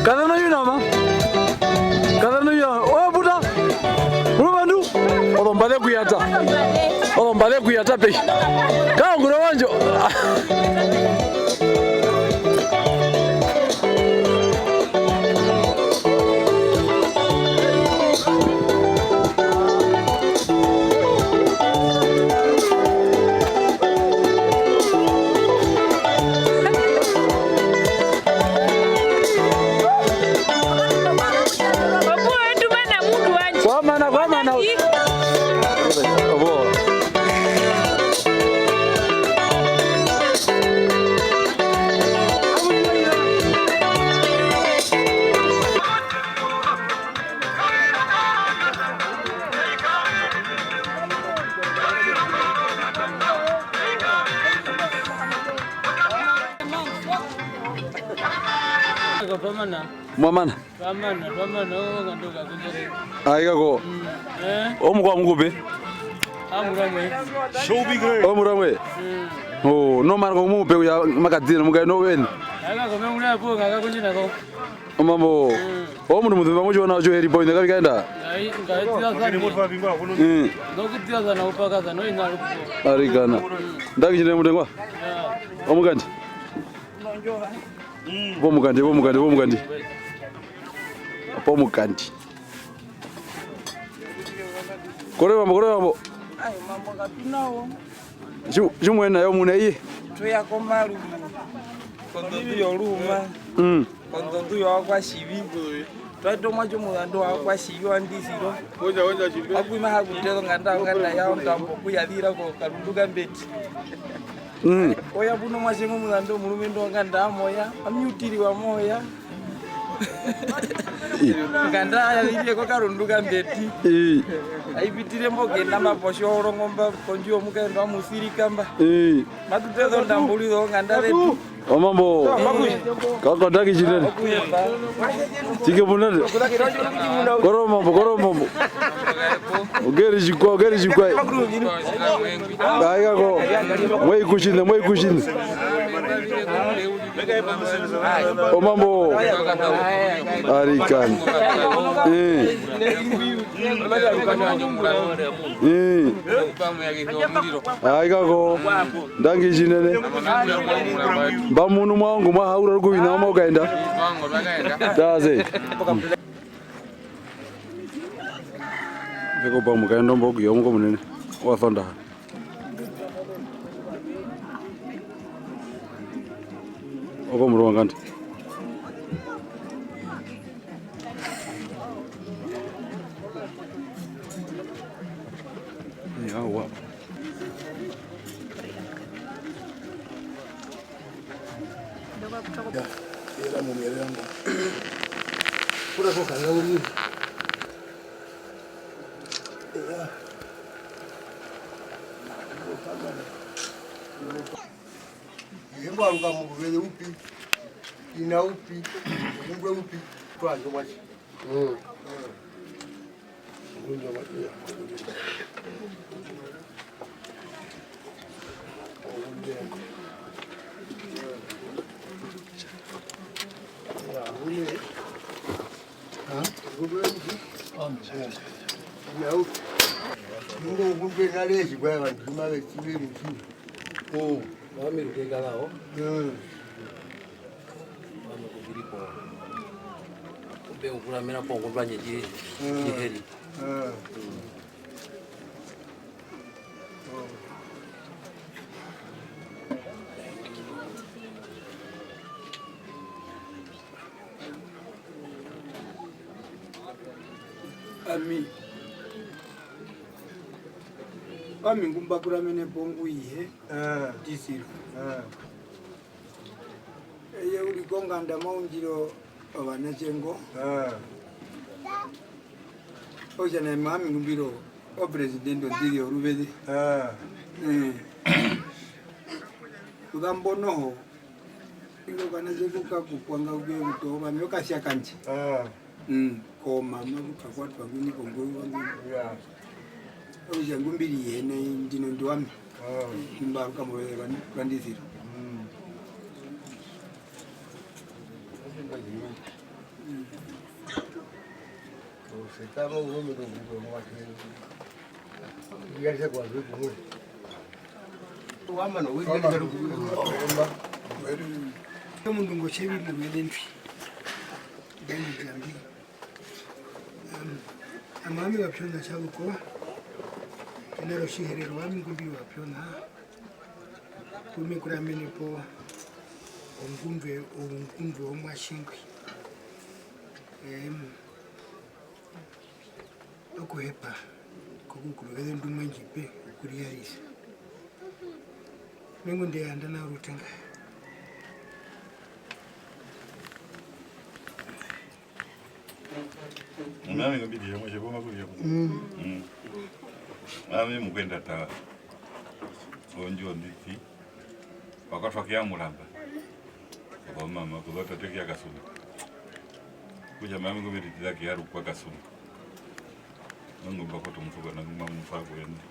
Kare no yunama. Kare no yunama. Oh, puta. Ulumandu. Ozombaze kuyata. Ozombaze kuyata pehi. Kaungura wandjo. Opuwo wetu mana mundu wandje. Kwamana, kwamana. Opuwo. Mwamana? Twamana, twamana, oo, kandoka, kandoka. Ai, kako. Mm, eh? Omukwao mukupe? Amuramwe. Omuramwe? Mm. Oh, no man ko mupe uya makatino mukae no weni. Ai, kako, me mura po, kaka kundina ko. Omambo. Mm. Omundu muzima mutjiwa nao tjo heri point, kavi kaenda? Ngai, ngai, tira sana. Mm. Nokutira sana, upaka sana, ina lupo. Arikana. Mm. Ndangi tjinene mutengwa? Ya. Omukandi. Pomukandi, pomukandi, pomukandi. Pomukandi. Kore mambo, kore mambo. Ayo, mambo katunawo. Tji-, tjimwe na yo muna iye. Tweya komarumu. Kondondu yoruuma. Mm. Kondondu yovakwatjivi. Twa eta omuatje omuzandu wa kwatjivi wa ndisiro. Aku ima ha kuteza onganda, onganda ya ondambo okuyavira ko Karundu Kambeti. Mm. Oya puno omuatje ngo omuzandu omurumendu wonganda amoya, ami utiri wa moya. Onganda ya vire ko Karundu Kambeti. Ii. Ai pitire mbo kena mba posho orongomba kondjuwo mukaendo amusirika mba. Ii. Matu teza ondambo uri zonganda zetu. Omambo, kakondaki tjinene. Tjike munene. Koro mambo, koro mambo. Ogeri tjikwa, ogeri tjikwa. Ai kako. Mwe i kutjine, mwe i kutjine. Omambo. Arikana. Eh. Eh. Ai kako. Ndangi tjinene. Mba munu mwa ongo mwa haura rukuvina omo kaenda. Taze. Mbeko pa mukaenda mbo kuya omuko munene. Wa sondaha. Komurungu wa Nganda. Yawa. Ingwaruka muruveze upi, ina upi, ungwe upi, twazo mwasi. Mm. Ngundu ena lezi kwa vandu mave tive mutini. Mm. Mami rukeka lao. Mm. Mami kuviri po. Kumbe ukuramena po ngundwa nye ji-, mm, jiheri. Mm. Mm. Ami. Ami ngu mba kuramene po ngu ihe. Eh. Tisiro. Eh. Eye u ri konganda maundjiro ovanatje ngo. Eh. Okutja nai ami ngu mbi ri o-, opresidenti ondiri yoruveze. Eh. Eh. Kuzambo noho, ingo ovanatje ku kakupwa nga u ke kutoova, ami okasya kandje. Eh. Mm, komama ku twa kwatwa ngwini kongovi wangu. Yeah. Okutja ngu mbi ri ihe nai ndino ndi wami. Mm. Ngu mba aruka moruveze rwa-, rwa Ndisiro. Mm. Mm. Omundu ngo tje vi muruveze ndwi. Ndeni Nzambi. Em, ami owami Vapiona Tjaruko, ena rOtjiherero, owami ngu mbi ri Vapiona, ku me kuramene po ongundwe, oungundwe womuatje ngwi. Em, okuhepa kokukuruveza ondunge ndji pe okuriarisa. Me ngunda e yanda nao rutenga. Nami ngambitire mwe tjepo makuria. Mm. Mm. Nami mukwenda ta ondjo nditi. Wakatwa kia muramba. Kwa mama, kwa tate kia Kasulu. Kuja mami ngambitire kia rukwa Kasulu. Nungu mbakoto mutuka na nguma mfa kuenda.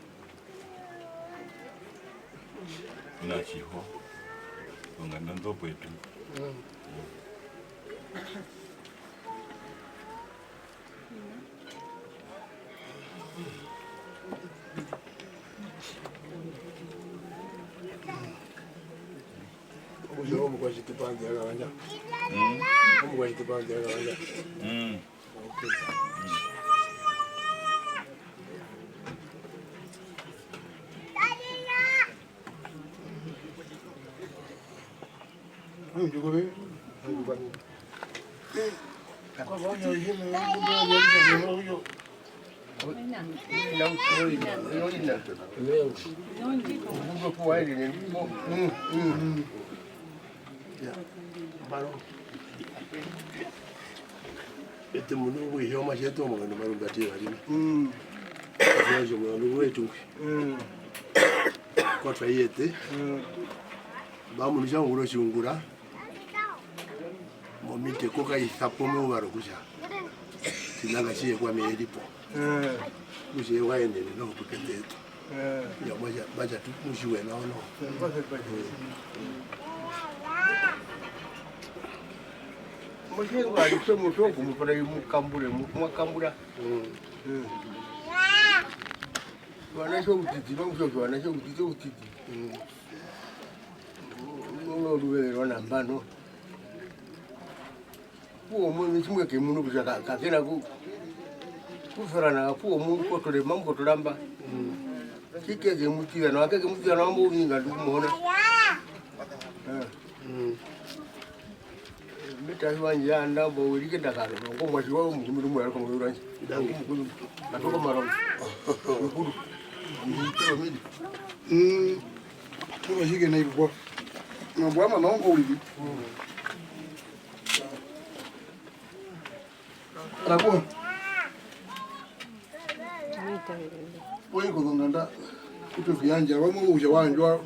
Na tjiho. Onganda ndopo etu. Mm. Okutja omukwatjiti panḓe akavanja. Mm. Omukwatjiti panḓe akavanja. Mm. Okay. Mm. Ete mundu ngwi hi omuatje wetu omuandu marumbi ati varima. Mm. Omuatje omuandu wetu ngwi. Mm. Kwa twa iyete. Mm. Mba mundu tja ungura otjiungura. Momiteko ka isa po meuvaro kutja tjina nga tji ye kwami e ri po. Eh. Kutja eye wa yenene noho pukete yetu. Eh. Ya, mwa tja, mwa tja tu, mu tjiwe nao noho. Eh, mba se pa tji. Eh. Moshengo arishe muso kumupara imukambure, mu-, mwakambura. Mm. Eh. Wana sho utiti, mamusho wana sho utiti, utiti. Mm. Uno ruveze rwa nambano. Puwo mwe, tjimwe ke munu kutja ka-, ka ke na ku-, kusorana, puwo mu kotore, mamu kotora mba. Tji ke ke mu tira nawa, ke ke mu tira nawa, mbo uninga ndu ku muhona. Eh. Mm. Tjandje yanda mbo werike ndakaro, ngo mwatji wao mukumiru mwe ariko mwe uranje. Ndangu mukuru. Atoko maro. Mukuru. Mukuru midi. Mm. Turo shike na ibwa. Na bwa ma nongo ulili. Rako. Oye kozonganda. Kutu kuyanja, wamwe uja wanjwa.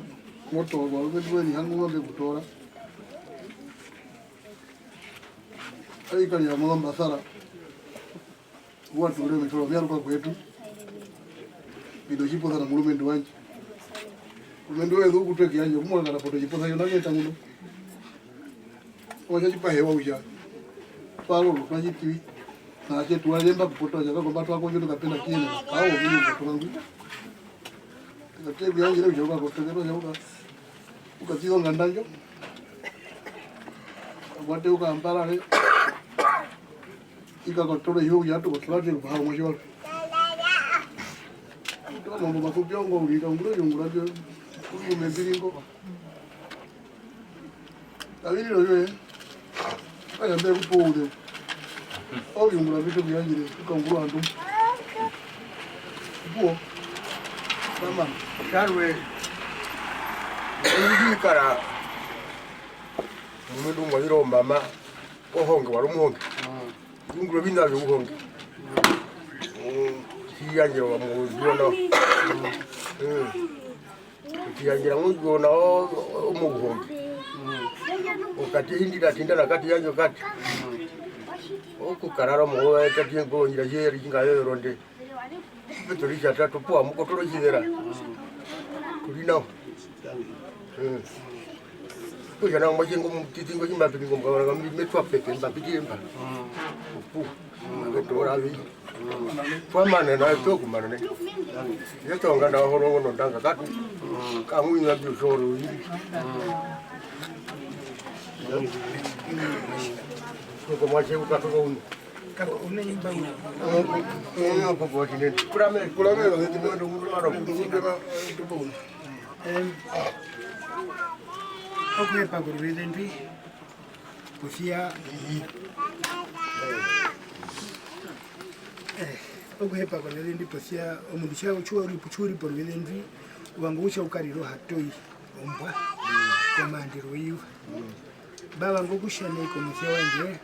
Moto, wa wende weni hangu ngombe kutora. Aikali ya mama Mbasara. Uwa tuule mitoro myaruka kwetu. Pindo chiposa na mulumendu wanje. Mulumendu wetu kutweki yanje, kumwa kana poto chiposa yona ngeta muno. Oja chipa hewa uja. Palo, kwa chitivi. Na chetu wale mba kupoto, aja kakomba twako njoto kapena kiena. Kawo, mimi mtoto wangu. Kati kuyanje leo joka kotoka, joka. Ukatizo nganda ndjo. Akwate ukambara he. Ika kotora hiyo ya to kotora tiri kwa hawo mwa. Toma mambo mafupi ongo ulika ungura yungura byo. Kungu membiri ngo. Kaviri lo yoye. Aya mbe kupo ude. Au yungura bito kuyangire ukangura andu. Kupo. Mama. Sharwe. Indi kara. Mundu mwavira omama. Ohonge, wari omuhonge. Ungura ovina vyouhonge. Mm, tjiyandjera wa muhonge, you know. Mm. Tjiyandjera ngondjuwo na o-, o-, omuhonge. Okati hindi na tinda na kati yandjo kati. Okukarara omuhonge, kati yengolo njira yeri, inga yoronde. Petro Richard, tatu poa, mukotoro tjivera. Tuli nao. Mm. Kutja nao mwatje ngo mutiti ngo tjimbapiri ngo mukavara ngambi metwa pepe mbapitire mba. Opu. Matoora vi. Twamane na to kumane. Yeto nganda horo ngo ndanga katu. Kamu ina bi shoro. Ko mwatje ukatoka unu. Kako une imba una. Kurame, kurame, kurame. Em, okuhepa koruveze ndwi, posia, eh, okuhepa koruveze ndwi, posia, omundu tja-, tjiwa uri, tjiwa uri poruveze ndwi, uvanga kutja ukarire ohatoi ombwa komaandero weyuva. Mba vanga okutja nai komuise wandje.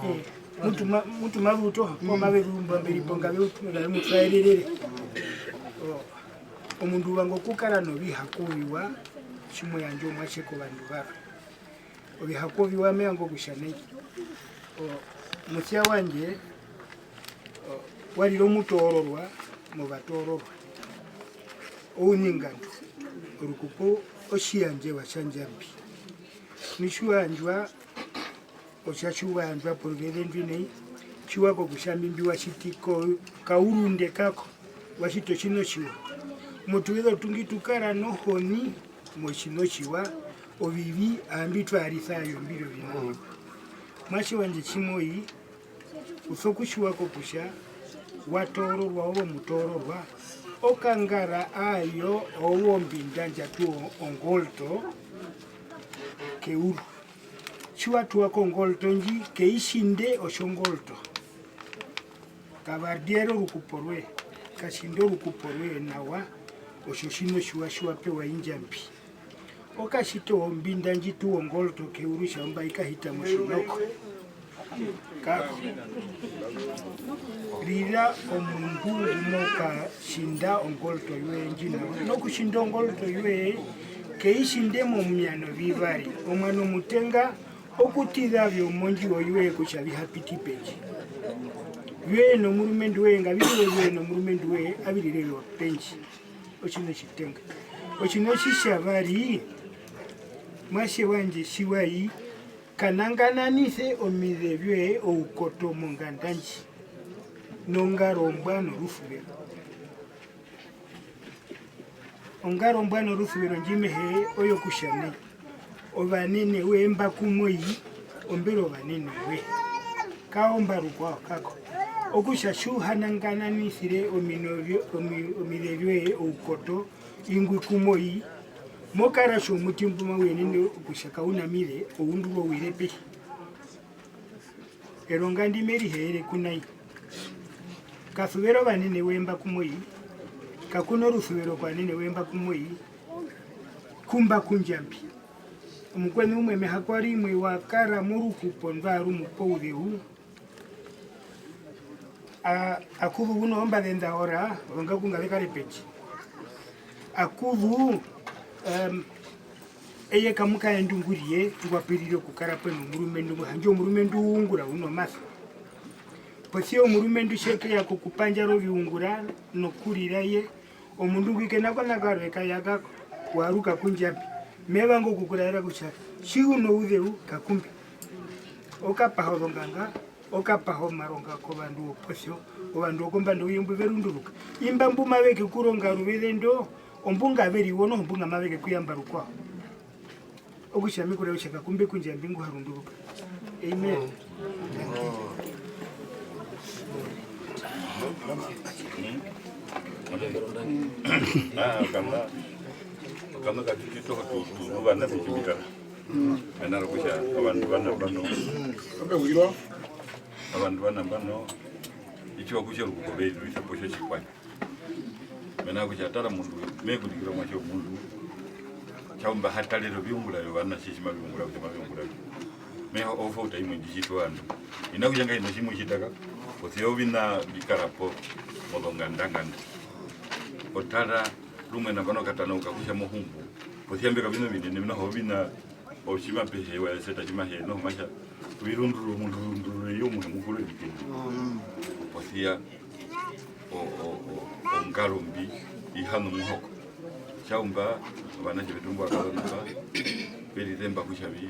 Eh, mutu ma-, mutu maruto, poo mave rumba mberi po ngave utu-, ngave mutwaererere. O, omundu u vanga okukara novihakuviwa, tji mo yandja omuatje kovandu varwe. Ovihakuviwa me vanga okutja nai. O, muise wandje, o, wa rire omutoororwa movatoororwa. Ouningandu, orukupo otjiyandjewa tja Ndjambi. Nu tji wa yandjwa, otja tji wa yandjwa poruveze ndwi nai, tjiwa kokutja imbi mbi wa tjiti ko-, kaurunde kako, wa tjiti otjiṋa otjiwa. Motuveze otuingi tu kara nohoni motjiṋa otjiwa, ovivi aambi twa risa ayo mbi ri oviṋa. Muatje wandje tji mo i, u sokutjiwa kokutja wa toororwa, ove omutoororwa, okangara ayo owo ombinda ndja tuwa ongoldo keuru. Tji wa tuwa kongoldo ndji, ke i tjinde otjongoldo. Ka vardiere orukupo rwoye, ka tjinde orukupo rwoye nawa, otjo tjiṋa otjiwa tji wa pewa i Ndjambi. Okatjita ombinda ndji tuwa ongoldo keuru tja mba i kahita motjinoko. Kako. Rira omundu ngu mo katjinda ongoldo yoye ndji nawa. Nokutjinda ongoldo yoye, ke i tjinde momiano vivari. Omuano omutenga, okutira vyomondjiwo yoye kutja vi ha piti pendje. Vyoye nomurumendu woye, ngavi rire vyoye nomurumendu woye, avi rire vyopendje. Otjiṋa otjitenga. Otjiṋa otjitjavari, muatje wandje tji wa i, ka nangananise omize vyoye oukoto monganda ndji, nongaro ombwa norusuvero. Ongaro ombwa norusuvero ndji me hee oyo kutja nai. Ovanene woye mba ku mo i, ombe ri ovanene woye. Kaomba rukwao kako. Okutja tji u ha nangananisire omino vyo-, omi-, omize vyoye oukoto, ingwi ku mo i, Mo kara tjomuti mbu mau yenene okutja kau na mire, o undurwa ouire pehi. Eronga ndi me ri heere ku nai. Ka suvera ovanene we mba ku mo i, kaku na orusuvero kovanene we mba ku mo i, ku mba ku Ndjambi. Omukweṋu umwe mehako rimwe wa kara morukupo ndwa ru mu pa ouzeu, a-, a kuzu ku na ombaze nda ora, ozongaku nga ze kare pehi. A kuzu, em, eye kamukaendu ngu ri ye ngwa pirire okukara pu nomurumendu ngo, handje omurumendu u ungura u nomasa. Posi ya omurumendu tje keya kokupandjara oviungura nokurira ye, omundu ngwi ke na kona karwe ka ya kako, wa ruka ku Ndjambi. Me vanga okukuraera kutja, tji u nouzeu, kakumbe. O kapaha ozonganga, o kapaha omaronga kovandu woposyo, ovandu wokombanda youye mbu ve runduruka. Imba mbu mave kekuronga oruveze ndo, ombunga ve ri wo noho, ombunga mave kekuyamba rukwao. Okutja me kuraere kutja kakumbe ku Ndjambi ngu ha runduruka. Amen. Ah, okana, okana katiti toho tu, tu, tu, vana vetjimikana. Mena rokutja ovandu va nambano, ovandu va nambano, itjiwa kutja orukupo ve ri rwisa po tjo tjikwao. Mena rokutja tara omundu, me kundikirwa omuatje womundu, tjaumba ha tarere oviungura vyovana, tji tji mavi ungura, kutja mavi ungura vi. Me hee ofauta imwe ndji tjitwa ovandu. Hi na kutja ngahino tji mu tjita ka, posi ya oviṋa mbi kara po mozonganda nganda. O tara rumwe nambano ka tanauka kutja mo humbu. Posi ya mbyo kaviṋa ovinene, mena rokutja oviṋa otji mape hee wa eseta tji ma hee, noho ma tja, tu vi rundurure omundu, rundurure iyo omuhe mukuru erike. Posi ya o-, o-, o-, ongaro mbi i hana omuhoko. Tjaumba, ovanatje vetu mbo vakazona mba, ve rizemba kutja vi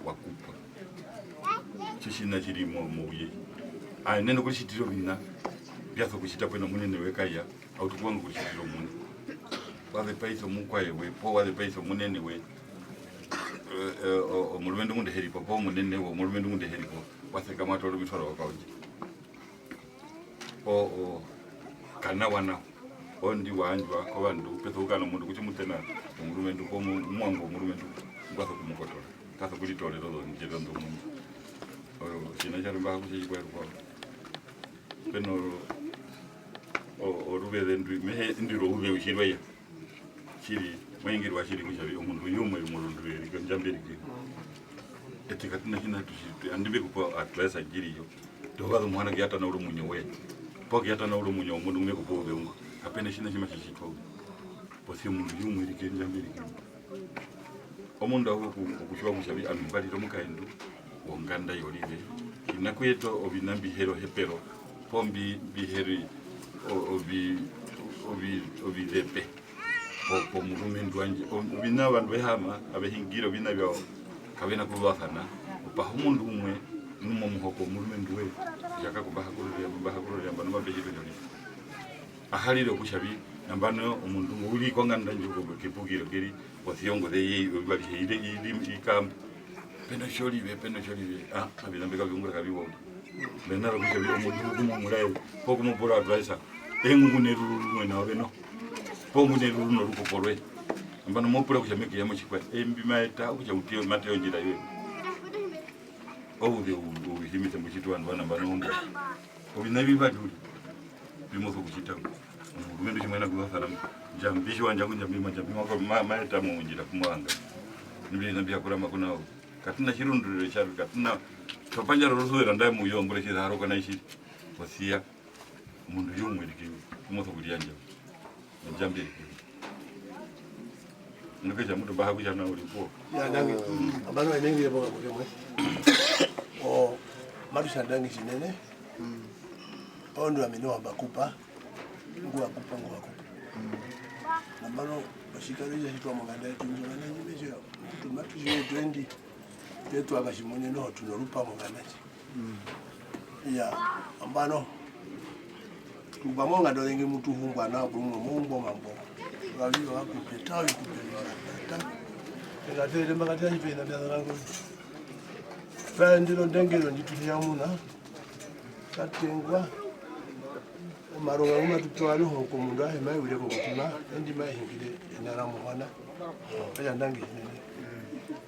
wa kupwa. Tjo tjiṋa tji ri mo-, mouye. A yenene okuritjitira oviṋa mbya sokutjita pu nomunene we ka ya, a utu okuvanga okuritjitira omuini. Wa zepaisa omukwae we, poo wa zepaisa omunene we, eh, eh, o-, omurumendu ngunda e he ri po, poo omunene womurumendu ngunda e he ri po, wa sekama a toora omitwaro wa kaondja. O, o, ka nawa nao. Ondi wa yandjwa kovandu, pe sokukara nomundu kutja omutena womurumendu, poo mu-, omuangu womurumendu, ngwa sokumukotora. Ka sokuritoorera ozondjira ndomundu. Oyo, otjiṋa tjarwe mba ha kutja tjikwao rukwao. Pe no, o-, oruveze ndwi, me hee, indwi rouzeu tji rwe ya. Tjiri, mo hingirwa tjiri kutja vi omundu umwe omurundu erike, Ndjambi erike. Eṱe katu na tjiṋa tu tjitwa, andi mbe ku pa advice ndji ri yo. To vaza omuhona ke ya tanaura omuinyo woye. Poo ke ya tanaura omuinyo womundu ngu me ku pa ouzeu ngo. Kape na tjiṋa tji matji tjitwa uriri. Posi ya omundu umwe erike, Ndjambi erike. Omundu auhe oku-, okutjiwa kutja vi ovandu mba rire omukaendu wonganda yorive, hi na kuyeta oviṋa mbi he ri ohepero, poo mbi-, mbi he ri o-, ovi-, ovi-, ovizepe po-, pomurumendu wandje. O-, oviṋa ovandu ve haama, ave hingire oviṋa vyawo, kave na kuzuvasana. O paha omundu umwe, nu momuhoko womurumendu woye, kutja kako mba hakururire, mba hakururire, nambano mape tjitwa otjorive. A ha rire okutja vi, nambano omundu ngo u ri konganda ndjo ko-, kepukiro ke ri, posi ya ongoze ye, ovivari he ire, i ri, i kamba. Pe notjorive, pe notjorive. Ah, oviṋa mbi kavi ungura kavi wonga. Mena rokutja vi, omundu ku mo muraere, poo ku mo pura advice, eye ngu ne ruru rumwe na ove noho. Poo ngu ne ruru norukupo rwe. Nambano mo pura kutja me ke ya motjikwaye, imbi ma eta, okutja u teye, ma teye ondjira yoye. Ouzeu u-, u-, u himise mbu tjitwa ovandu va nambano ombwa. Oviṋa vivari uriri, mbi mo sokutjita. Omurumendu tji mu hi na kuzuvasana, Ndjambi tji wa yandja ku Ndjambi, ma Ndjambi ma-, ma-, ma eta mondjira ku mo vanga. Imbi oviṋa mbi ha kurama ku na ove. Katu na tjirunduriro tjarwe, katu na, twa pandjara orusuvero nandarire mouye wombura tji za haroka nai tjiri. Posi ya, omundu umwe erike, ku mo sokuriyandja. Ndjambi erike. Nokutja mutu mba ha kutja nao u ri puwo. Ya, dangi. Nambano ene ngire poka kukemwe. O, matu tja dangi tjinene. Oondu ami noho mba kupa. Ngu wa kupa, ngu wa kupa. Nambano otjikando tja tjitwa monganda yetu ndjo, vanene vetu, matu tjiwa twendi. Tetu aka tjimune noho tu norupa monganda ndji. Iya, nambano. Mba monganda ozengi mu tu humbwa nao, porumwe mo humbwa omambo. Vavi va kupe, tao vi kupe, tao. Engatele, mbakati ya hipe, ina mbiazana ngo. Twaendera ondengero ndji tu hiyamuna. Twa tengwa. Omaronga ngu matu pewa noho komundu ahe ma ye urire komutima, endi ma ye hingire ena ra Muhona. Aya ndangi.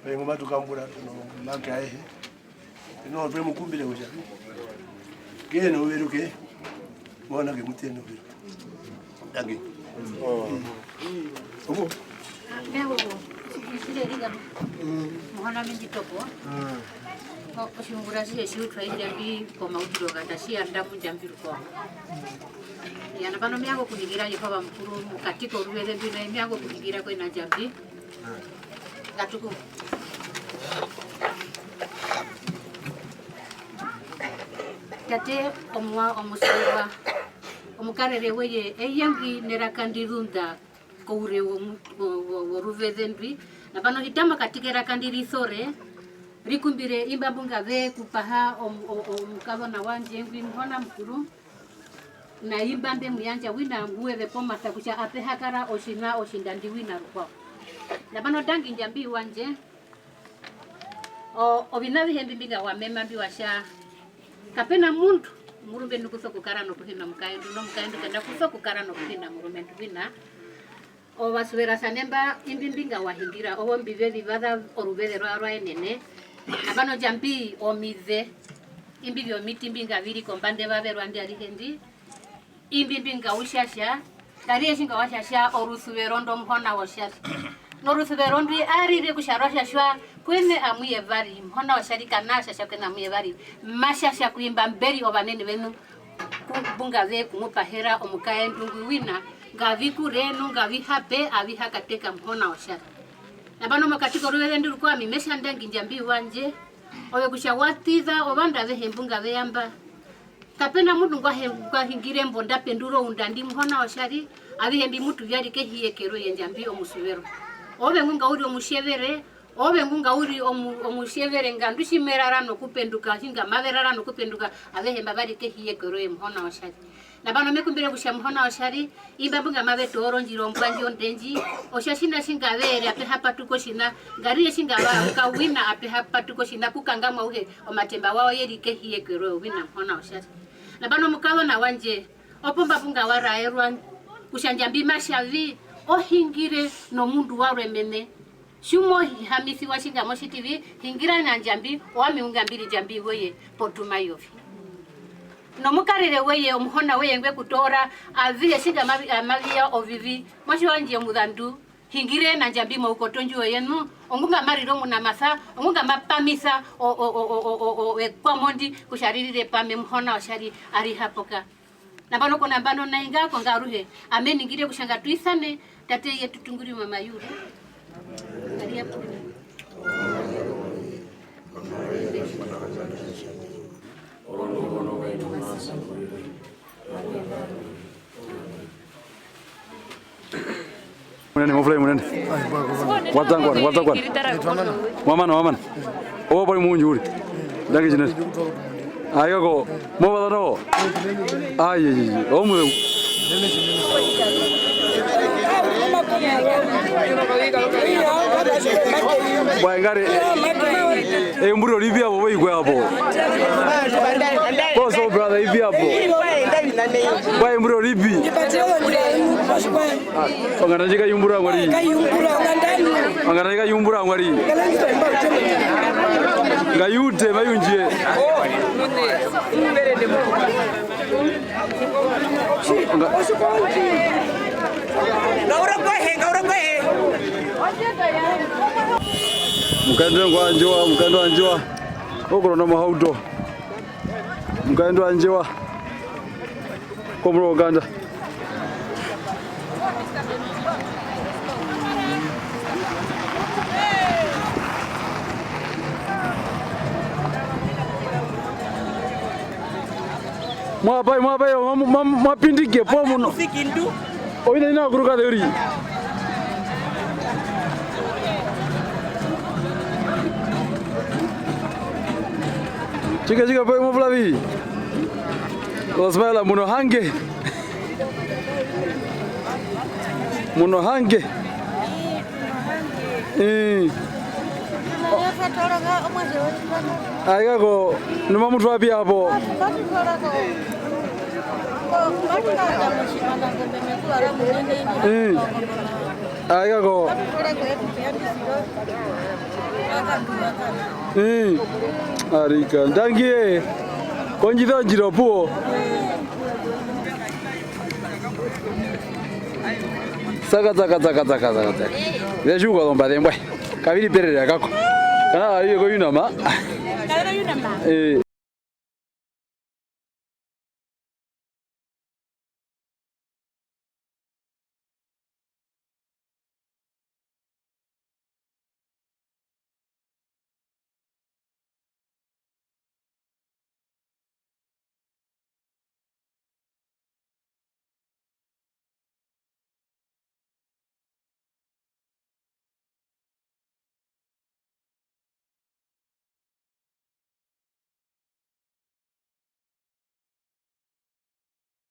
Oye ngoma tukambura tuno make ayehe. Ino twe mukumbire kutja. Kene uveruke. Mwana ke mutene uveruke. Ndangi. Obo. Mbewo. Sire riga. Muhona mindi topo. Ko oshingura sihe siutwa indjambi komautiro kata sianda mundjambi ruko. Yana pano myango kuningira Jehova mukuru mukati koruveze ndino myango kuningira kwena ndjambi. Ngatuku. Tate omuwa omuserwa, omukarere weye, eyangi neraka ndi runda koure womu-, wo-, wo-, woruveze ndwi. Nambano hita mokati keraka ndi ri sore, ri kumbire imba mbu nga ve kupaha om-, o-, omukazona wandje ngwi Muhona Mukuru. Na imba mbe mu yandja wina ngu we ve pa omasa kutja ape ha kara otjiṋa otjindandi wina rukwao. Nambano ndangi Ndjambi wandje, o-, oviṋa avihe mbi mbi nga wa mema mbi wa tja, kape na mundu omurumendu ngu sokukara nokuhina omukaendu, nomukaendu ke na ku sokukara nokuhina omurumendu wina. Ovasuverasane mba, imbi mbi nga wa hindira, ovo mbi ve vi vaza oruveze rwawo rwa enene. Nambano Ndjambi omize, imbi vyomiti mbi nga vi ri kombanda evave rwandi arihe ndi, imbi mbi nga u tjatja, nga ri ye tji nga wa tjatja orusuvero ndo Muhona wotjari. Norusuvero ndwi arire kutja rwa tjatjwa kweṋe amu yevari, Muhona wotjari ka na tjatja kweṋe amu yevari, ma tjatja ku imba mbe ri ovanene veṋu. Ku-, mbu nga ve kumupahera omukaendu ngwi wina, nga vi kure nu nga vi hape, avi ha kateka Muhona wotjari. Nambano mokati koruveze ndwi rukwao ami me tja ndangi Ndjambi wandje, ove kutja wa ṱiza ovandu avehe mbu nga ve ya mba. Kape na mundu ngwa he-, ngwa hingire mbo nda pendura oundandi Muhona wotjari, avihe mbi mu tu vya ri kehi yeke roye Ndjambi omusuvero. Ove ngu nga u ri omutjevere, Ove ngu nga u ri omu-, omutjevere, nga ndu tji me rara nokupenduka, tjinga mave rara nokupenduka, avehe mba va ri kehi yeke roye Muhona wotjari. Nambano me kumbire kutja Muhona wotjari, imba mbu nga mave toora ondjira ombwa ndji onde ndji, otja tjiṋa tjinga ve ere ape ha patuka otjiṋa, nga ri ye tjinga va uka wina ape ha patuka otjiṋa, ku kangamwa auhe omatemba wawo ye ri kehi yeke roye wina Muhona wotjari. Nambano mukazona wandje, opo mba pu nga wa raerwa kutja Ndjambi ma tja vi, o hingire nomundu warwe mene. Tji mo hihamisiwa tjinga mo tjiti vi, hingira na Ndjambi, owami ngu nga mbi ri Ndjambi woye potuma yovi. Nomukarere woye, omuhona woye ngwe ku toora, avihe tjinga mavi-, amavi ya ovivi, muatje wandje omuzandu, hingire na Ndjambi moukoto ndjiwo yeṋu, ongu nga ma rire omunamasa, ongu nga ma pamisa o-, o-, o-, o-, o-, o-, ekwamo ndi, kutja ri rire pame, Muhona wotjari, a ri hapoka. Nambano ko nambano nai nga ko nga aruhe. Ame ningire kutja nga tu isane Tate yetu tu ngu ri momayuru. Munene, mofulai munene. Watsangwana, watsangwana. Wamana, wamana. Owo pali muunji uri. Ndangi tjinene. Aika ko, mo vazana wo. Ai, ai, ai, ai. Omuzeu. Bwa engare. Eyumburo ripi apo, voi kwe apo. Koso brother, ipi apo. Bwa eyumburo ripi. Onganda ndji kayumbura ngwari. Onganda ndji kayumbura ngwari. Ngayute, mayundje. Nga- Ngaurokohe, ngaurokohe. Mukaendu ngwandjewa, mukaendu wandjewa. Okurona mohauto. Mukaendu wandjewa. Komurungu wonganda. Mwapai, mwapai, mwa-, mwa-, mwapindike, po muno. Oviṋa vina kuruka theuri. Tjike, tjike, pe mwa Flavie. Osmaila muno hange. Muno hange. Eh. Aika ko, nu mamu twa pi apo? Eh. Aika ko. Mm. Arika, ndangi ye. Kondjisa ondjira opuwo. Saka, saka, saka, saka, saka, saka. Ve tjiuka zombaze mbwae. Kaviri perere akako. Kana kaviri ko Unama. Kaviri Unama. Eh.